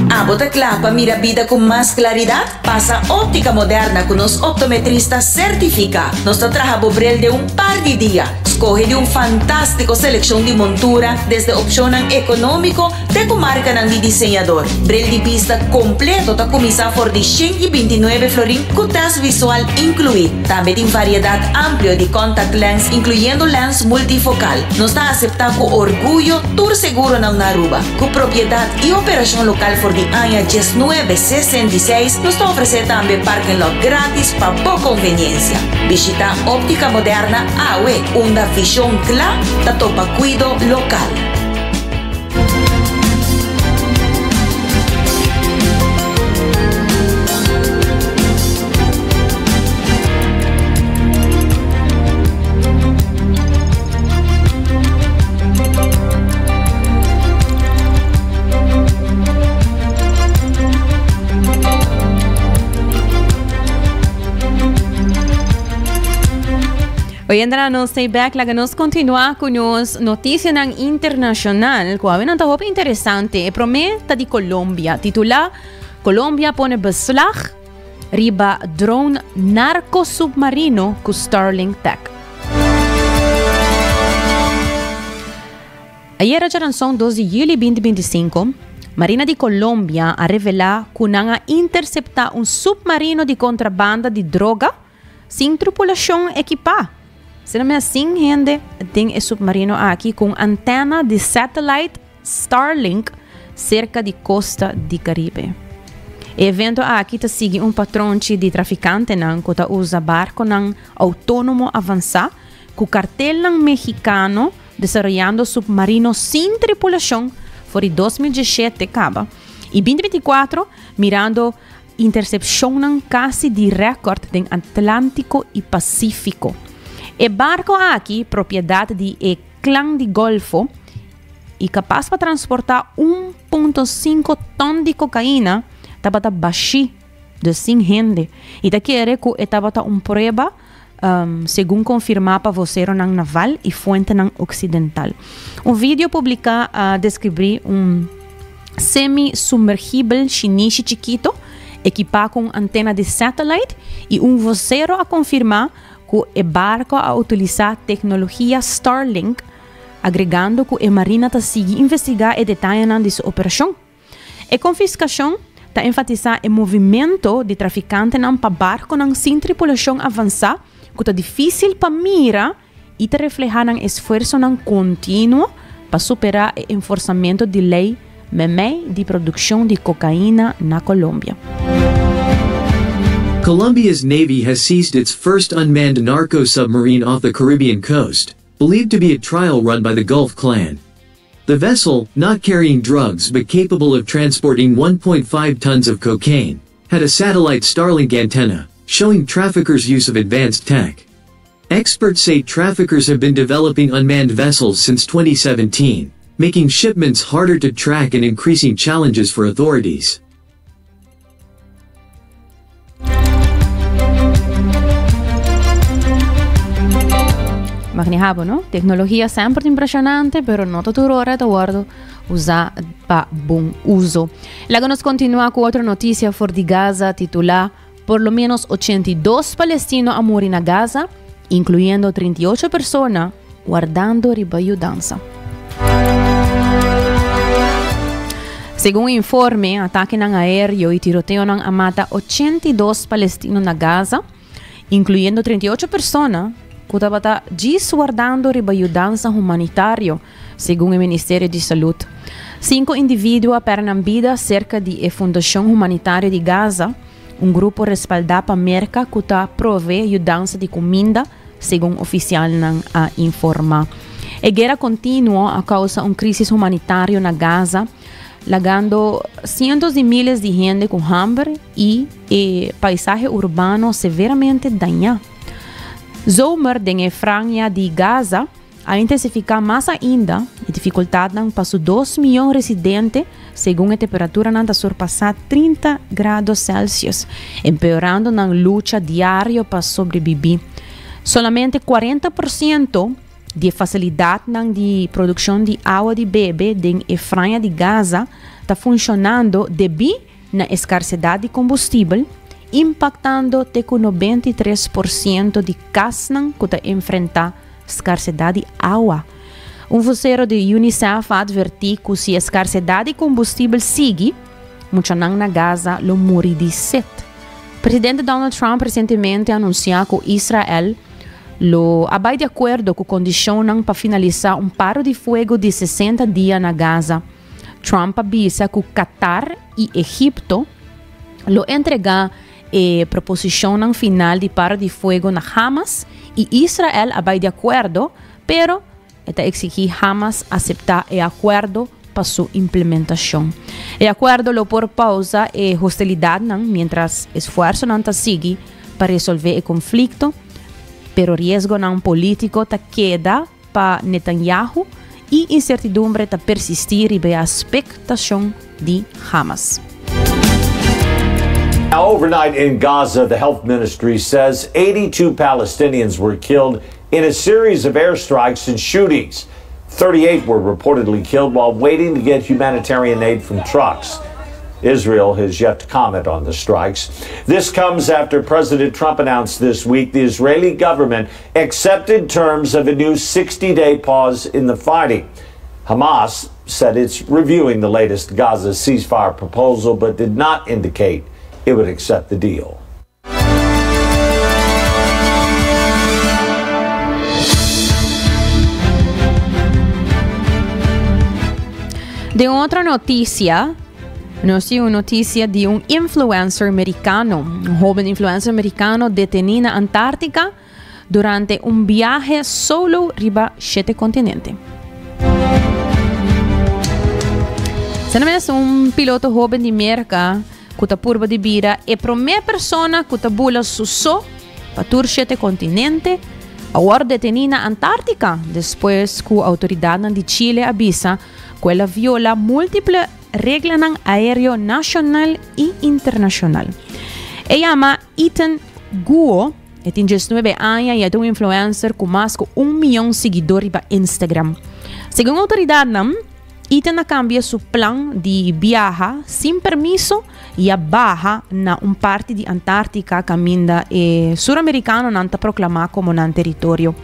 Abo ta kla pa mira bida ku mas klaridat? Pasa Óptica Moderna ku nos optometrista sertifiká. Nos ta traha bo bril den un par di dia. Skohe di un fantástiko selekshon di montura, desde opshonnan ekonómiko te ku markanan di diseñador. Bril di bista kompleto ta kuminsá for di 129 florin ku tèst visual inkluí. Tambe tin variedat amplio di contact lens inkluyendo lens multifokal. Nos ta aseptá ku orguyo tur seguronan na Aruba. Ku propiedat i operashon lokal for di aña 1966, nos ta ofresé tambe parking lot gratis pa bo konveniensia. Bishitá Óptica Moderna awe, unda. vishon kla ta topa kuido lokal. Oyéndonan nos stay back, laga nos continua cu nos noticianan internacional, cu awe nan ta hopi interesante. E prome ta di Colombia, titula Colombia pone beslag riba drone narco submarino cu Starlink tech. Ayera djaranson dos di juli 2025, Marina di Colombia a revela cu nan a intercepta un submarino di contrabanda di droga sin tripulacion ekipa. Asina mes sin hende den e submarino aki cu un antena di satellite Starlink serka di kosta di Karibe. E evento aki ta sigui un patronchi di trafikantenan ku ta usa barkonan outónomo avansá ku kartelnan mexikano desaroyando supmarino sin tripulashon for di 2017 kaba i 2024 mirando intersepshonnan kasi di rèkòrt den Atlántiko i Pasífiko. E barko aki propiedat di e Klan di Golfo i kapas pa transportá 1.5 tòn di kokaina tabata bashí, dus sin hende, i ta kere ku e tabata un prueba, segun konfirmá pa voseronan naval i fuentenan oksidental. Un video publiká a deskribí un semi-sumergibel shinishi chikito ekipá ku un antena di satellite i un vosero a konfirmá ku e barko a utilisá teknologia Starlink, agregando ku e marina ta sigui investigá e detayenan di su operashon. E konfiskashon ta enfatisá e movimento di trafikantenan pa barkonan sin tripulashon avansá ku ta difísil pa mira i ta reflehá nan esfuersonan kontinuo pa superá e enforsamentu di lei meimei di produkshon di kokaina na Colombia. Colombia's Navy has seized its first unmanned narco submarine off the Caribbean coast, believed to be a trial run by the Gulf Clan. The vessel, not carrying drugs but capable of transporting 1.5 tons of cocaine, had a satellite Starlink antenna, showing traffickers' use of advanced tech. Experts say traffickers have been developing unmanned vessels since 2017, making shipments harder to track and increasing challenges for authorities. Magnihabo, no? Tecnologia semper impresionante, pero no ta tur ora ta wordo usa pa bon uso. Laga nos continua cu otro noticia for di Gaza titula Por lo menos 82 palestino a muri na Gaza, incluyendo 38 persona wardando riba yudansa. Segun informe, atakenan aéreo i tiroteonan a mata 82 palestino na Gaza, incluyendo 38 persona ku tabata djis wardando riba yudansa humanitario, segun e Ministerio di Salud. Cinco individuo a perde nan bida cerca di e Fundacion Humanitario di Gaza, un grupo respaldá pa Merca ku ta provee yudansa di kuminda, segun oficialnan a informá. E guera continuo a causa un crisis humanitario na Gaza, lagando cientos di miles di hende ku hamber i e paisahe urbano severamente dañá. Zomer den e Franja di Gaza a intensifiká mas ainda e difikultatnan pa su dos mion residente segun e temperaturanan ta surpasá 30 grado Celsius, empeorando nan lucha diario pa sobrebibí. Solamente 40 por siento di e fasilidatnan di produkshon di awa di bebe den e Franja di Gaza ta funshonando debí na e skarsedat di kombustibel, impaktando te ku 93 por siento di kasnan ku ta enfrentá skarsedat di awa. Un vosero di UNICEF a atvertí ku si e skarsedat di kombustibel sigui, muchanan na Gaza lo muri di set. Presidente Donald Trump resientemente a anunsiá ku Israel lo a bai di akuerdo ku kondishonnan pa finalisá un paro di fuego di 60 dia na Gaza. Trump a bisa ku Qatar i Egipto lo entregá e proposishonnan final di paro di fuego na Hamas i Israel a bai di akuerdo. Pero e ta exigi Hamas acepta e acuerdo pa su implementacion. E acuerdo lo por pausa e hostilidadnan mientras esfuerzonan ta sigui pa resolve e conflicto, pero riesgonan politico ta keda pa Netanyahu y incertidumbre ta persisti riba e aspectacion di Hamas. Now, overnight in Gaza, the health ministry says 82 Palestinians were killed in a series of airstrikes and shootings. 38 were reportedly killed while waiting to get humanitarian aid from trucks. Israel has yet to comment on the strikes. This comes after President Trump announced this week the Israeli government accepted terms of a new 60 day pause in the fighting. Hamas said it's reviewing the latest Gaza ceasefire proposal, but did not indicate it would accept the deal. Den otro noticia, nos tin un noticia di un influencer mericano, un hoben influencer mericano deteni na Antartica durante un biahe solo riba shete continente. Sena mes un piloto hoben di Merca ku ta purba di bira e promé persona ku ta bula su so pa tur shete kontinente, a wòrdu detení na Antártika despues ku outoridatnan di Chile a bisa ku el a viola múltiple reglanan aéreo nashonal i internashonal. E yama Ethan Guo, e tin diesnuebe aña i e ta un influencer ku mas ku un mion siguidó riba Instagram. Segun outoridatnan, Ethan a cambia su plan di biaha sin permiso y a baha na un parti di Antartica caminda e Suramericanonan ta proclama como nan teritorio.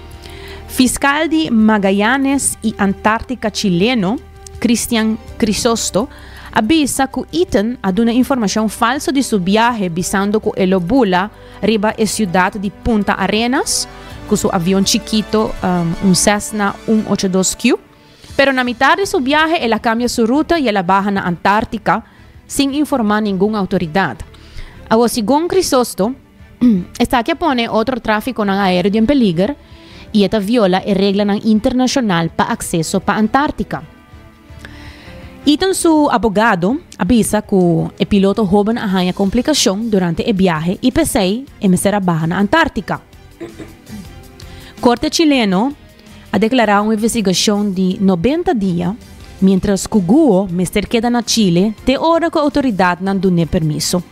Fiscal di Magallanes y Antartica chileno, Cristian Crisosto, a bisa cu Ethan a duna informacion falso di su biahe bisando cu e lo bula riba e ciudad di Punta Arenas cu su avion chikito, un Cessna 182Q. Pero na mitar di su biahe el a cambia su ruta y el a baha na Antartica sin informa ningun autoridad. Awor segun Crisosto, esaki a pone otro traficonan aereo den peliger y e ta viola e reglanan internacional pa acceso pa Antartica. Eaton su abogado a bisa cu e piloto hoben a haña complicacion durante e biahe y p'esey e mester a baha na Antartica. Corte chileno a deklará un investigashon di nobenta dia, miéntras ku Guo mester keda na Chile te ora ku outoridatnan dun'é permiso.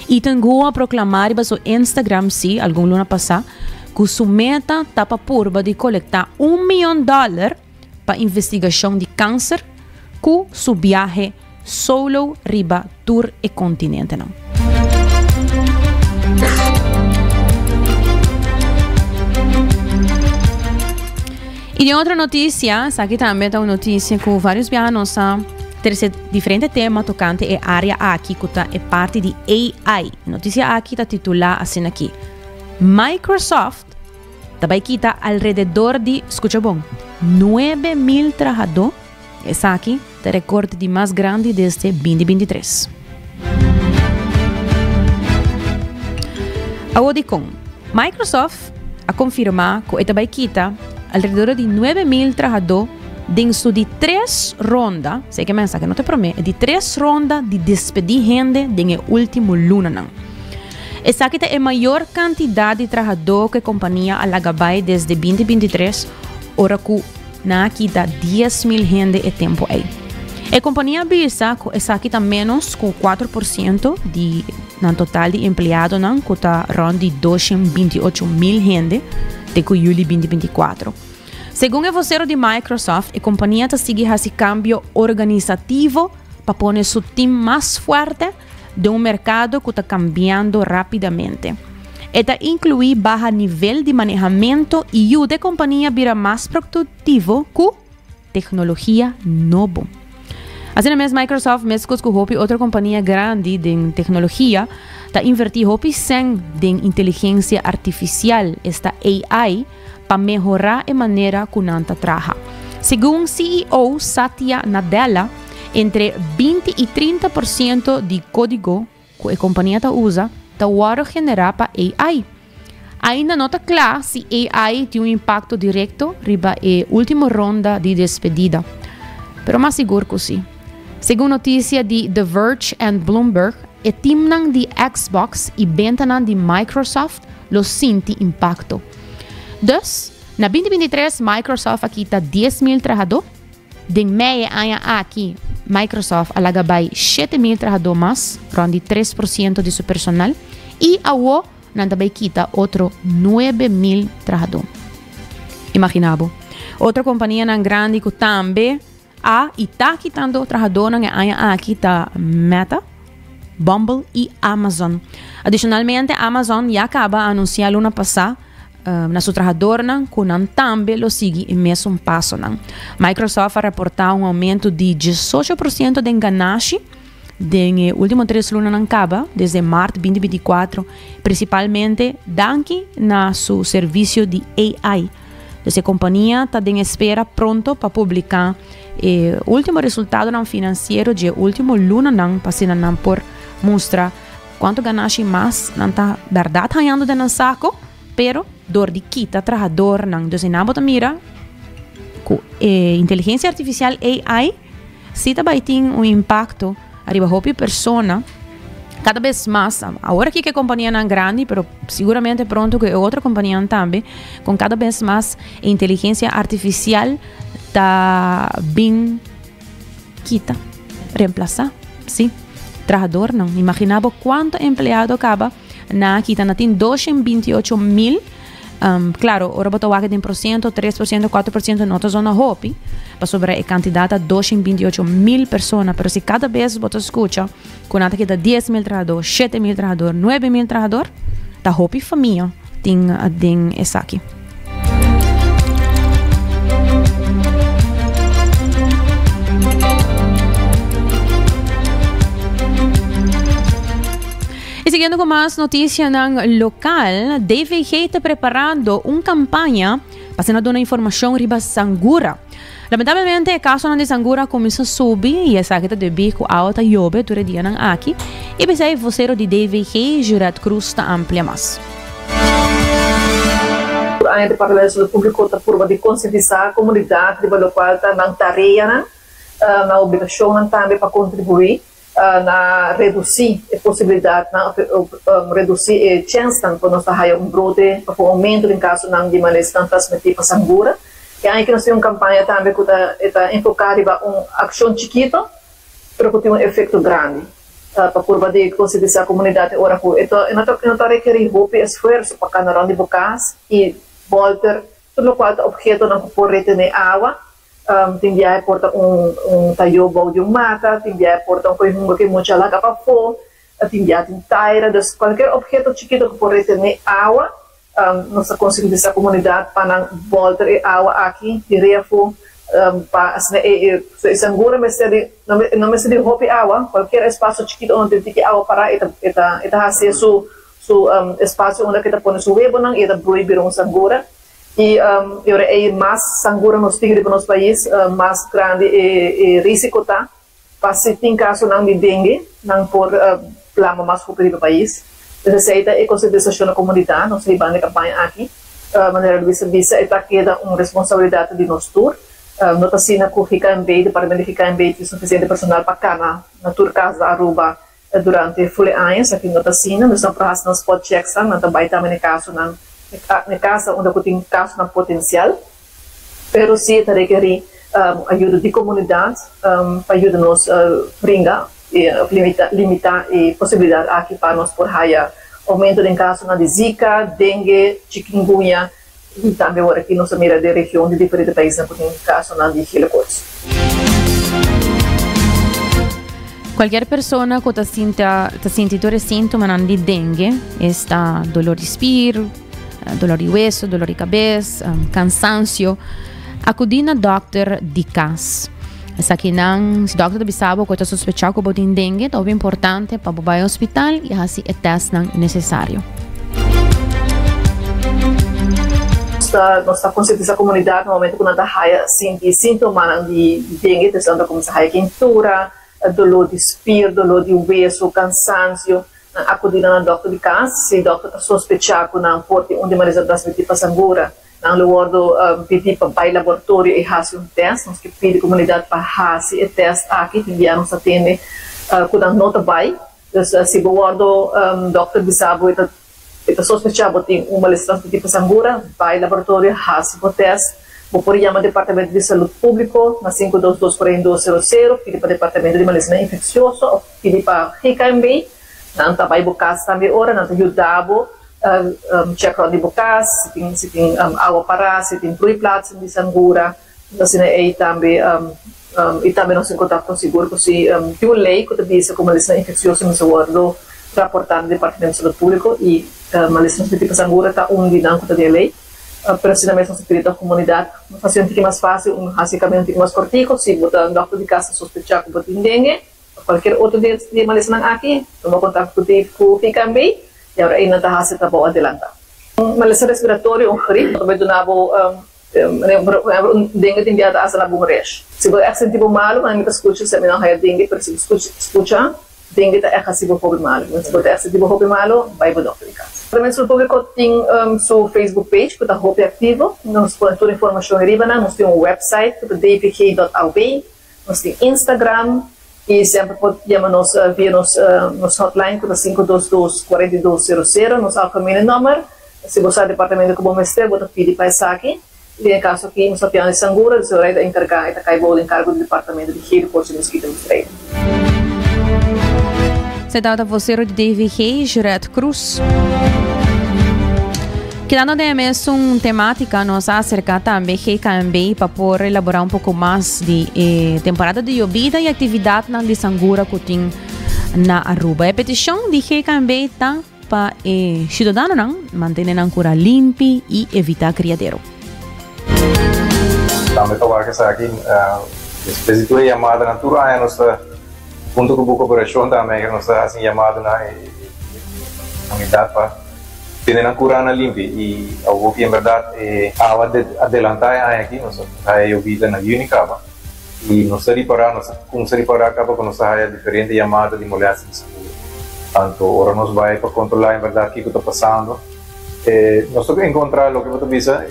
Ethan Guo a proklamá riba su Instagram sí algun luna pasá ku su meta ta pa purba di kolektá un mion dòler pa investigashon di kanser ku su biahe solo riba tur e kontinentenan. I den otro notisia, esaki tambe ta un notisia ku varios biaha nos a trese diferente tema tokante e área aki ku ta e parti di AI. E notisia aki ta titulá asina aki, Microsoft ta bai kita alrededor di, skucha bon, 9.000 trahadó. Esaki ta e rekord di mas grandi desde 2023. Awor dikon? Microsoft a konfirmá ku e ta bai kita alrededor di 9.000 trahadó den su di tres ronda, esei ke mensahe no ta e promé, e di tres ronda di despedí hende den e último lunanan. Esaki ta e mayor kantidat di trahadó ku e kompania a laga bai desde 2023, ora ku Nan a kita 10.000 hende e tempu ei. E kompania a bisa ku esaki ta ménos ku 4% di nan total di empleadonan ku ta rònt di 228.000 hende te ku yüli 2024. Segun e vosero di Microsoft, e kompania ta sigui hasi kambio organisativo pa pone su tim mas fuerte den un merkado ku ta kambiando rápidamente. E ta inkluí baha nivel di manehamentu i yuda e kompania bira mas produktivo ku teknologia nobo. Asina mes Microsoft, meskos ku hopi otro kompania grandi den teknologia, ta invertí hopi sèn den inteligensia artifisial, esta AI, pa mehorá e manera ku nan ta traha. Segun CEO Satya Nadella, entre 20 i 30% di kódigo ku e kompania ta usa ta wòrdu generá pa AI. Ainda no ta kla si AI tin un impakto direkto riba e último ronda di despedida, pero mas sigur ku si. Segun notisia di The Verge and Bloomberg, e timnan di Xbox i bentanan di Microsoft lo sinti impakto. Dus, na 2023 Microsoft a kita 10,000 trahadó. Den mei e aña aki, Microsoft a laga bai 7,000 trahadó mas, rònt di 3% di su personal, i awo nan ta bai kita otro 9,000 trahadó. Imaginá bo. Otro kompanianan grandi ku tambe a i ta kitando trahadónan e aña aki ta Meta, Bumble i Amazon. Adishonalmente, Amazon ya kaba a anunsiá luna pasá na su trahadornan ku nan tambe lo sigui e mesun pasonan. Microsoft a raportá un oumento di 18% den ganashi den e último tres lunanan kaba, desde mart 2024, prinsipalmente danki na su servisio di AI. Dus e kompania ta den espera pronto pa publiká e último resultadonan finansiero dje último lunanan pa asina nan por mustra kuantu ganashi mas nan ta bèrdat hañando den nan sako, pero dor di kita trahadornan. Dus einan bo ta mira ku e inteligensia artifisial AI si ta bai tin un impakto ariba hopi persona kada bes mas. Awor aki ku e kompanianan grandi, pero siguramente pronto ku e otro kompanianan tambe, kon kada bes mas e inteligensia artifisial ta bin kita, remplasá, sí, trahadornan. Imaginá bo kuantu empleado kaba na kita, na tin 228,000. Claro, ora bo ta wak den porciento, 3%, 4% no ta zona hopi, pasobra e cantidad ta 228,000 persona, pero si cada bes bo ta scucha cu nan ta kita 10,000 trahador, 7,000 trahador, 9,000 trahador, ta hopi famia tin den esaki. Y siguiendo cu mas noticianan local, DVG ta preparando un campaña pa asina duna informacion riba sangura. Lamentablemente e casonan di sangura a cuminsa subi y esaki ta debi cu awa ta yobe tur e dianan aki y p'esey vocero di DVG, Juret Cruz ta amplia mas. Tur aña Departamento di Salud Publico ta purba di concientisa comunidad riba locual ta nan tareanan, nan obligacionnan tambe pa contribui na redusí e posibilidatnan òf redusí e chènsnan ku nos ta haya un brote òf un oumento den kasonan di malesnan transmití pa sangura. E aña aki nos tin un kampaña tambe ku ta e ta enfoká riba un akshon chikitu pero ku tin un efekto grandi pa purba di konsientisá komunidat e ora ku e ta e no ta e no ta rekerí hopi esfuerso pa kana rònt di bo kas i bòlter tur lokual ta ophetonan ku por retené awa. Tin biaha por ta un un tayó bou di un mata, tin biaha por ta un koe hunga ku e mucha laga pafó, tin biaha tin taira. Dus kualkier opheto chikito ku por retené awa, nos ta konsientisá komunidat pa nan bòlter e awa aki di refo pa asina e e so e sangura mester di no mester di hopi awa, kualkier espasio chikito unda tin tiki awa pará e ta e ta e ta hasi su su espasio unda ku e ta pone su webonan i e ta brui bira un sangura. I e ora ei mas sangura nos tin riba nos pais, mas grandi e risiko ta pa si tin kasonan di dengue, nan por plama mas hopi riba pais. Pues esei ta e konsientisashon na komunidat, nos ta hibando e kampaña aki. Manera Luis a bisa, e ta keda un responsabilidat di nos tur. No ta asina ku GKMB, departamento di GKMB tin sufisiente personal pa kana na tur kas di Aruba Durante ful e aña esaki no ta asina, nos nan por hasi nan spot checksnan, nan ta bai tambe na e kasonan, na e kasa unda ku tin kasonan potensial, pero si e ta rekerí ayuda di komunidat pa yuda nos bringa òf limitá e posibilidat aki pa nos por haya oumento den kasonan di Zika, Dengue, Chikungunya I tambe ora ki nos a mira den region di diferente paisnan ku tin kasonan di gele koorts. Kualkier persona ku ta sinta ta sinti tur e síntomanan di dengue, esta dolor di spier, dolor di weso, dolor di kabes, kansansio, akudí na dòkter di kas. Esakinan, si dòkter ta bisa bo ku e ta sospechá ku bo tin dengue, ta hopi importante pa bo bai hospital i hasi e tèstnan nesesario. Nos ta konsientisá komunidat na momento ku nan ta haya sinti síntomanan di dengue, entonces nan ta kuminsá haya kentura, doló di spier, doló di weso, kansansio. Nan akudí na nan dòkter di kas. Si dòkter ta sospechá ku nan por tin un di malesa transmití pa sangura, nan lo wòrdu pidí pa bai laboratorio i hasi un tèst. Nos ke pidi komunidat pa hasi e tèst aki. Tin bia nos ta tende ku nan no ta bai. Dus si bo wòrdu dòkter bisa bo e ta e ta sospechá bo tin un malesa transmití pa sangura, bai laboratorio hasi bo tèst. Bo por yama Departamento di Salud Públiko na 522 4200, pidi pa Departamento di Malesanan Infeksioso òf Pidi pa GKMB, nan ta bai bo kas tambe ora nan ta yuda bo check rond di bo kas si tin si tin awa pará, si tin broeiplaatsen di sangura, asina ei tambe i tambe nos tin kontakto sigur ku si tin un lei ku ta bisa ku malesnan infeksioso mester wòrdu raportá na Departamento di Salud Públiko i malesnan transmití pa sangura ta un di nan ku ta den e lei. Pero asina mes nos ta pidi tòg komunidat hasi un tiki mas fásil, un hasi e kaminda un tiki mas kòrtiku, si bo ta dòkter di kas ta sospechá ku bo tin dengue. Cualkier otro di e malesanan aki, tuma contacto cu cu GKMB y ahora eynan ta haci trabou adelanta. Un malesa respiratorio, un griep, ta bay duna bo un dengue tin bia ta hasta na bo resh. Si bo echt sinti bo malo, mi ta scucha si ami no haya dengue, pero si bo scucha dengue ta echt haci bo hopi malo. Si bo ta echt sinti bo hopi malo, bay bo dokter di cas. Departamento di Salud Publico tin su Facebook page cu ta hopi activo. Nos pone tur informacion riba nan. Nos tin un website cu ta dvg.aw. Nos tin Instagram y semper por yama nos via nos nos hotline cu ta 522 4200, nos algemene number. Si bo sa departamento cu bo mester bo ta pidi pa esaki. Y den e caso aki nos ta piano di sangura, dus e ora e ta encarga e ta cay bou den cargo di departamento di gele koorts y mosquito bestrijding. Esei tabata vocero di DVG, Juret Cruz. Kedando den e mesun temática, nos a acerca tambe GKMB pa por elabora un poco mas di e temporada di yobida y actividadnan di sangura cu tin na Aruba. E peticion di GKMB ta pa e ciudadanonan mantene nan cura limpi y evita criadero. Tambe ta wak esaki, despues di tur e yamadanan, tur aña nos ta hunto cu bo cooperacion tambe nos ta haci yamada na e comunidad pa Tene nan curana limpi y awor ki en berdad e awa a delanta e aña aki nos a haya yobida na juni caba y nos ta ripara nos a cumsa ripara caba cu nos ta haya diferente yamada di molestia di sangura. Tanto ora nos bay pa controla en berdad kico ta pasando nos ta encontra loke bo ta bisa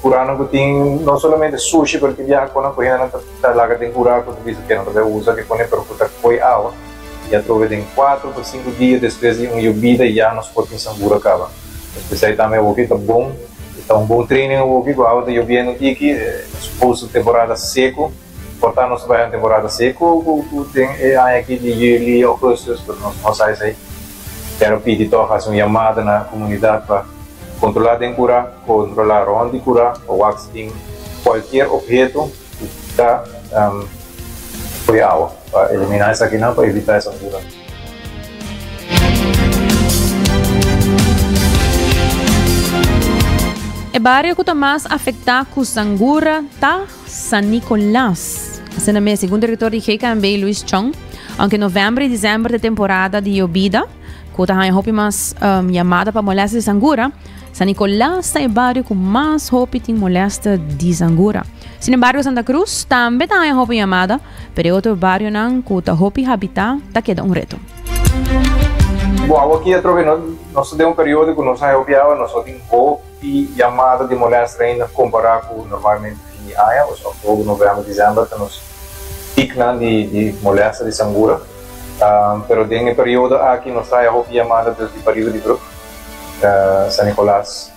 curanan cu tin no solamente sushi pero tin biaha conan cu hendenan ta laga den cura cu ta bisa ke nan ta bay usa ke pone pero cu ta coy awa. I atrobe den kuater pa sinku dia despues di un yobida ya nos por tin sangura kaba. Espesial tambe awoki ta bon, ta un bon training awoki ku awa ta yobiendo un tiki, nos post temporada seku, por ta nos ta bai un temporada seku ku den e aña aki di juli, augustus, pero nos no sa esei. Pero pidi tòg hasi un yamada na komunidat pa kontrolá den kurá, kontrolá rònt di kurá pa wak si tin kualkier opheto ku ta Pui awa pa eliminá esakinan pa evitá e sangura. E bario ku ta mas afektá ku sangura ta San Nicolas. Asina mes, segun direktor di GKNB Luis Chong, aunke novèmber i desèmber ta e temporada di yobida, ku ta haña hopi mas yamada pa molèster di sangura, San Nicolas ta e bario ku mas hopi tin molèster di sangura. Sin embargo, Santa Cruz tambe ta haña hopi yamada, pero e otro barionan ku ta hopi habitá ta keda un reto. Bo awa aki atrobe no nos ta den un periodo ku nos haña hopi awa, nos no tin hopi yamada di molèster ainda kompará ku normalmente fin di aña, osea oktober, novèmber, desèmber ta nos piknan di di molèster di sangura. Pero den e periodo aki nos ta haña hopi yamada dus di pariba di brug, San Nicolas.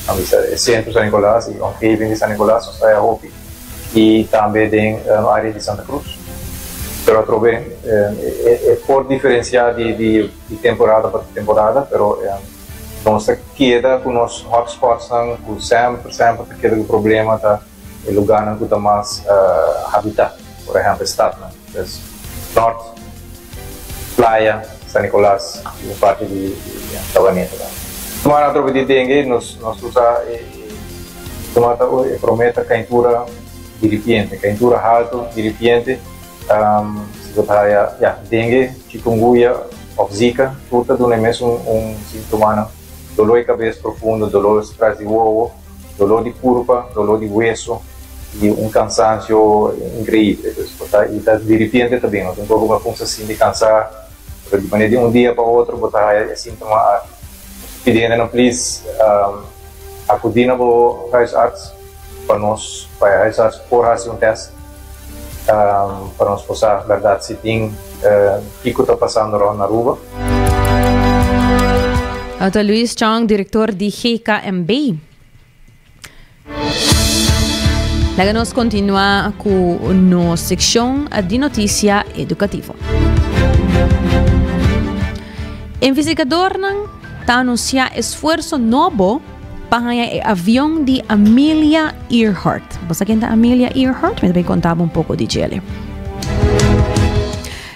A bisa e centro San Nicolas y omgeving di San Nicolas nos ta hopi y tambe den area di Santa Cruz. Pero atrobe e por diferencia di temporada pa temporada pero nos ta keda cu nos hotspots nan cu semper semper ta keda cu problema ta e lugarnan cu ta mas habita, por ehempel stadnan. Pues Nort, Playa, San Nicolas y un parti di Sabaneta tambe. Tumara atrobe di dengue nos nos usa e tuma ta e prome ta caintura diripiente, caintura halto diripiente si bo ta haya ya dengue, chikungunya of zika tur ta duna e mesun un sintomanan, dolor di cabes profundo, dolor tras di wowo. Dolor di curpa, dolor di hueso y un cansancio increíble. Pues bo ta y ta diripiente ta bin. No tin un poco bo a cuminsa sinti cansa. Pasobra di manera di un dia pa otro bo ta haya e síntoma aki. Nos ta pidi hendenan please akudí na bo huisarts pa nos pa e huisarts por hasi un tèst pa nos por sa bèrdat si tin kiko ta pasando rònt na Aruba. Otto Luis Chong, direktor di GKMB. Laga nos continua cu nos seccion di noticia educativo. Investigadornan ta anuncia esfuerzo nobo pa haña e avion di Amelia Earhart. Bo sa ken ta Amelia Earhart? Mi ta bay conta bo un poco di djele.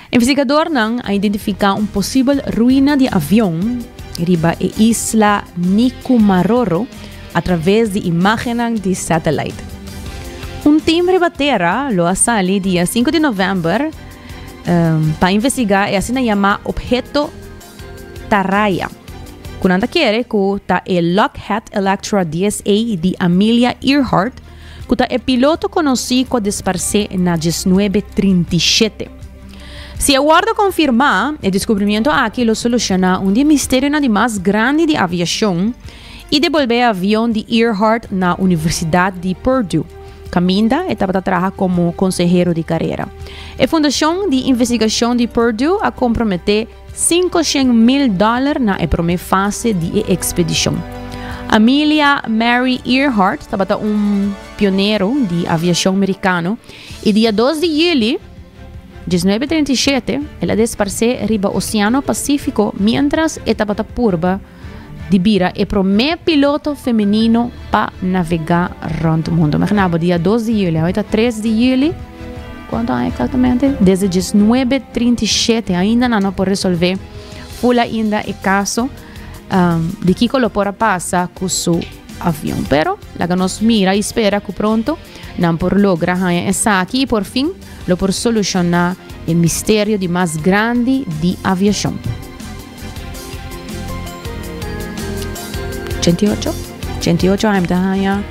Investigadornan a identifica un posibel ruina di avion riba e isla Nikumaroro a traves di imagennan di satellite. Un team riba tera lo a sali dia 5 di november um, pa investiga e asina yama obheto Taraya, ku nan ta kere ku ta e Lockheed Electra 10A di Amelia Earhart, ku ta e piloto konosí ku a disparsé na 1937. Si e wòrdu konfirmá, e deskubrimiento aki lo solushoná un di e misterionan di mas grandi di aviashon i debolbé e avion di Earhart na Universidat di Purdue, kaminda e tabata traha komo konsehero di karera. E Fundashon di Investigashon di Purdue a komprometé 500 mil dòler na e promé fase di e ekspedishon. Amelia Mary Earhart tabata un pionero di aviashon merikano i dia 2 di yüli 1937 el a desparsé riba Oseano Pasífiko miéntras e tabata purba di bira e promé piloto femenino pa navegá rònt mundu. Imaginá bo, dia 2 di yüli, awe ta 3 di yüli, kuantu aña eksaktamente? Desde 1937 ainda nan no por resolvé ful ainda e kaso um, di kiko lo por a pasa ku su avion. Pero laga nos mira i spera ku pronto nan por logra haña esaki i por fin lo por solushoná e misterio di mas grandi di aviashon. 88, 88 aña, aña,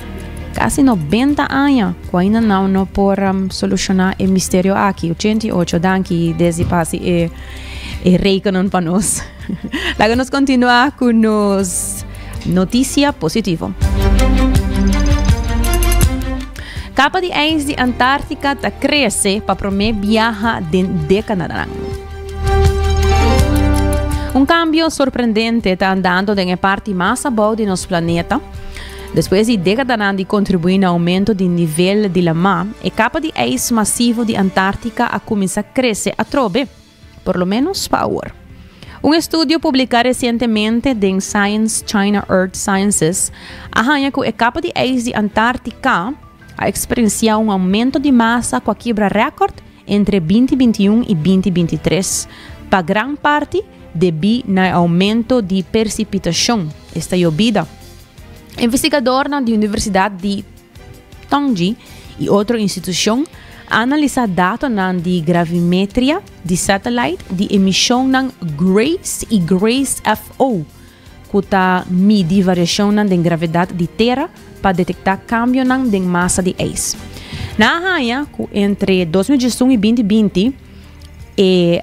casi 90 aña, cu ainda no, no por um, soluciona e misterio aki. 88, danki desde pasi e, e rekenen pa nos. Laga nos continua cu nos noticia positivo. Capa di ijs di Antarctica ta crece pa prome biaha den decadanan. Un cambio sorprendente ta andando den e parti mas abou di nos planeta. Despues di decadanan di contribui na aumento di nivel di lamá, e capa di ijs masivo di Antarctica a cuminsa crece atrobe, por lo menos pa awor. Un estudio publica recientemente den Science China Earth Sciences a haña cu e capa di ijs di Antarctica a experiencia un aumento di masa cu a kibra record entre 2021 i 2023, pa gran parti debí na e oumento di persipitashon, esta yobida. Investigadornan di Universidat di Tongji i otro institushon a analisá datonan di gravimetria di satellite di emishonnan GRACE i GRACE-FO, ku ta midi variashonnan den gravedat di tera pa detektá kambionan den masa di eis. Nan a haña ku entre 2011 i 2020 e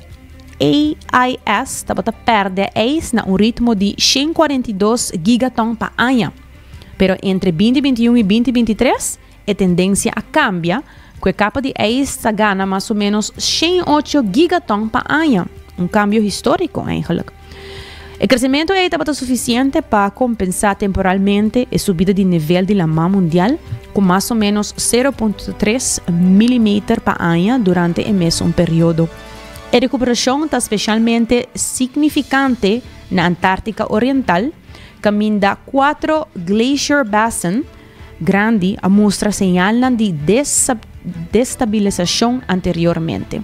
AIS tabata pèrdè eis na un ritmo di 142 gigaton pa aña. Pero entre 2021 i 2023 e tendensia a kambia ku e kapa di eis ta gana mas o ménos 108 gigaton pa aña, un kambio históriko eigenlijk. E kresementu ei tabata sufisiente pa kompensá temporalmente e subida di nivel di laman mundial ku mas o ménos 0.3 milimeter pa aña durante e mesun periodo. E rekuperashon ta spesialmente signifikante na Antártika Oriental, kaminda kuatro glacier basin grandi a mustra señalnan di destabilisashon anteriormente.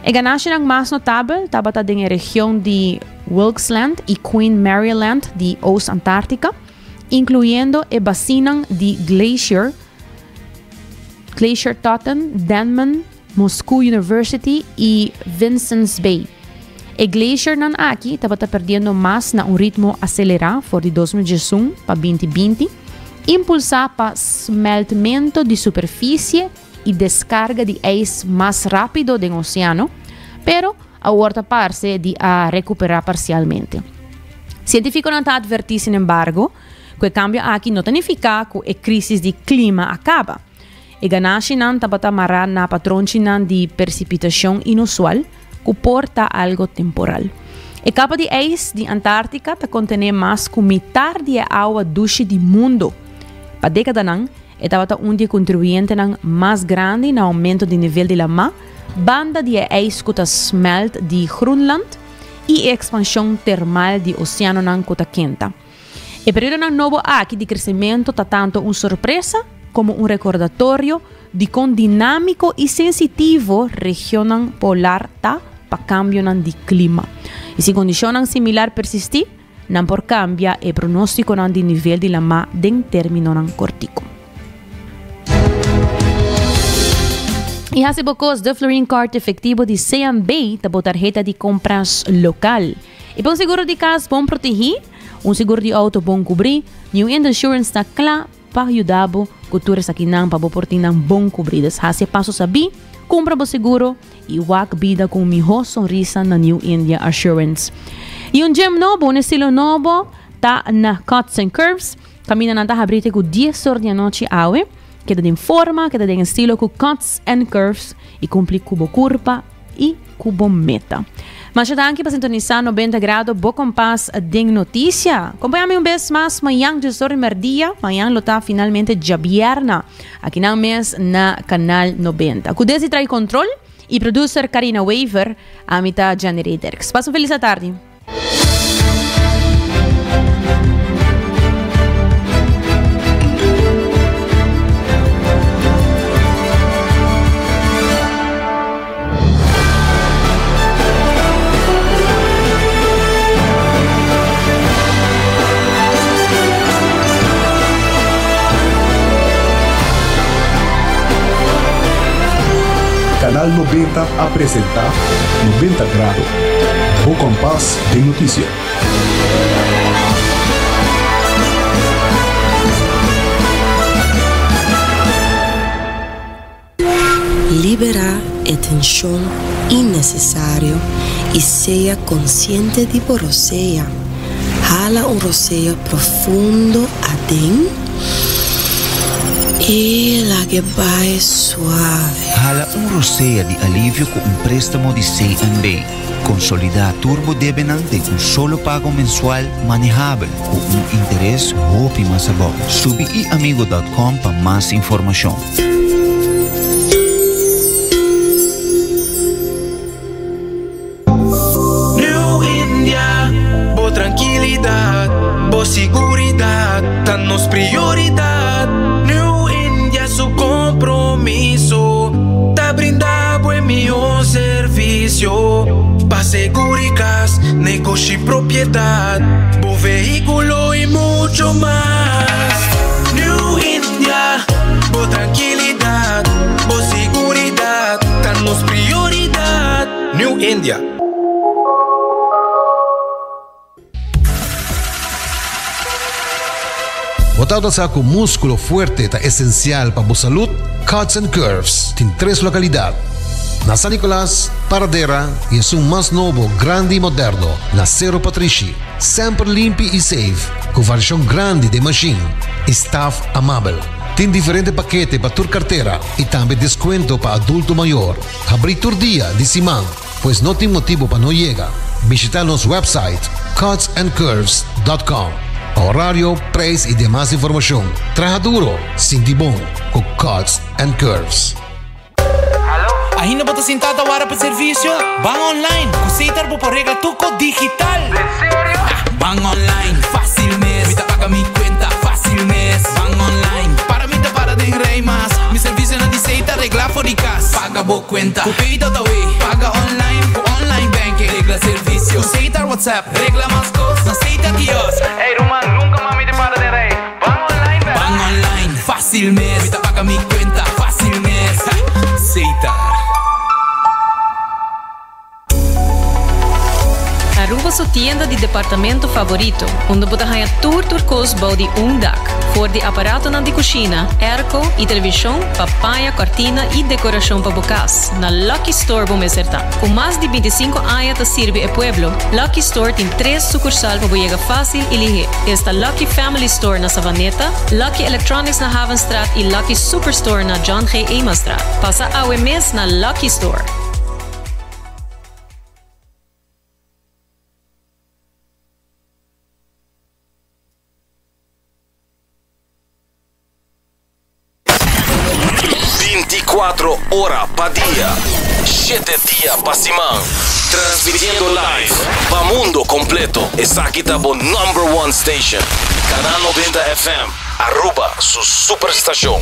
E ganashinan mas notabel tabata den e region di Wilkes Land i Queen Mary Land di Oost Antártika, inkluyendo e basinnan di Glacier, Glacier Totten, Denman, Moscou University i Vincennes Bay. E glaciernan aki tabata perdiendo mas na un ritmo acelerá for di 2011 pa 2020, impulsá pa smeltmento di superficie i descarga di ijs mas rápido den oceano, pero awor ta parse di a rekuperá parsialmente. Sientífikonan ta atvertí sinembargo ku e kambio aki no ta nifiká ku e krísis di klima a kaba. E ganashinan tabata mará na patronchinan di persipitashon inusual ku por ta algo temporal. E kapa di ijs di Antártika ta kontené mas ku mitar di e awa dushi di mundu. Pa dékadanan, e tabata un di e kontribuyentenan mas grandi na oumento di nivel di lamá, banda di e ijs ku ta smèlt di Groenland i e ekspanshon termal di oseanonan ku ta kenta. E periodonan nobo aki di kresementu ta tantu un sorpresa komo un rekordatorio di kon dinámiko i sensitivo regionnan polar ta pa kambionan di klima. I si kondishonnan similar persistí, nan por kambia e pronóstikonan di nivel di lamá den términonan kortiku. I hasi bo kos, De Florin Card efektivo di CMB ta bo tarheta di kompras lokal. I pa un seguro di kas bon protegí, un seguro di outo bon kubrí, New End Insurance ta kla pa yuda bo ku tur esakinan pa bo por tin nan bon kubrí. Dus hasi e paso sabí, kumpra bo seguro i wak bida ku un mihó sonrisa na New India Assurance. I un gym nobo, un estilo nobo ta na Cuts and Curves. Kaminda nan ta habrí te ku dies or di anochi awe. Keda den forma, keda den estilo ku Cuts and Curves i kumpli ku bo kurpa i ku bo meta. Masha danki pa sintonisá 90 Grado, bo kompas den notisia. Kompañá mi un bes mas mañan djesor di merdia. Mañan lo ta finalmente djabierna akinan mes na Kanal 90. Ku Desi trae control i producer Karina Wever, ami ta Janiree Dirks. Pasa un felis atardi. Canal 90 a presenta 90 Grado, bo kompas den notisia. Liberá e tenshon innesesario i sea konsiente di bo rosea. Hala un rosea profundo aden i lag'e bai suave. Hala un rosea di alivio ku un préstamo di CNB. Konsolidá tur bo debenan den un solo pago mensual manehabel ku un interes hopi mas abou. Subi iamigo dòt kòm pa mas informashon. New India, bo trankilidat, bo siguridat ta nos prioridat. New India su kompromiso ta brinda bo e mihó servisio pa seguri kas, negoshi, propiedat, bo vehíkulo i mucho mas. New India, bo trankilidat, bo siguridat ta nos prioridat. New India. Bo tabata sa ku múskulo fuerte ta esensial pa bo salud? Cuts and Curves tin tres lokalidat, na San Nicolas, Paradera i esun mas nobo, grandi i moderno na Sero Patrishi. Semper limpi i safe, ku variashon grandi den mashin i staf amabel. Tin diferente pakete pa tur kartera i tambe deskuento pa adulto mayor. Habrí tur dia di siman, pues no tin motibu pa no yega. Bishita nos website cutsandcurves.com pa horario, prijs i demas informashon. Traha duro, sinti bon ku Cuts and Curves. Ainda bo ta sintá ta wara pa servisio? Ban online! Ku Setar bo por regla tur kos digital! Den serio? Ban online, fásil mes! Mi ta paga mi kuenta fásil mes! Ban online, para mi ta para den rei mas! Mi servisionan di Setar regla for di kas! Paga bo kuenta ku Pay.awe! Paga online ku online banking! Regla servisio ku Setar WhatsApp! Regla mas kos na Setar Kiosk! Ey ruman, nunka mas mi ta para den rei! Ban online bèr! Ban online, fásil mes! Mi ta paga mi kuenta fásil mes! Setar. Aruba. su tienda di departamento favorito, unda bo ta haña tur tur kos bou di un dak. For di aparatonan di kushina, airco i televishon pa paña, kòrtina i dekorashon pa bo kas, na Lucky Store bo mester ta. Ku mas di bintisinko aña ta sirbi e pueblo, Lucky Store tin tres sukursal pa bo yega fásil i lihé. Esta Lucky Family Store na Savaneta, Lucky Electronics na Havenstraat i Lucky Superstore na John G. Emanstraat. Pasa awe mes na Lucky Store. 24 ora pa dia, 7 dia pa siman. Transmitiendo live pa mundo completo. Esaki ta bo number one station. Canal 90 FM, Aruba su superstacion.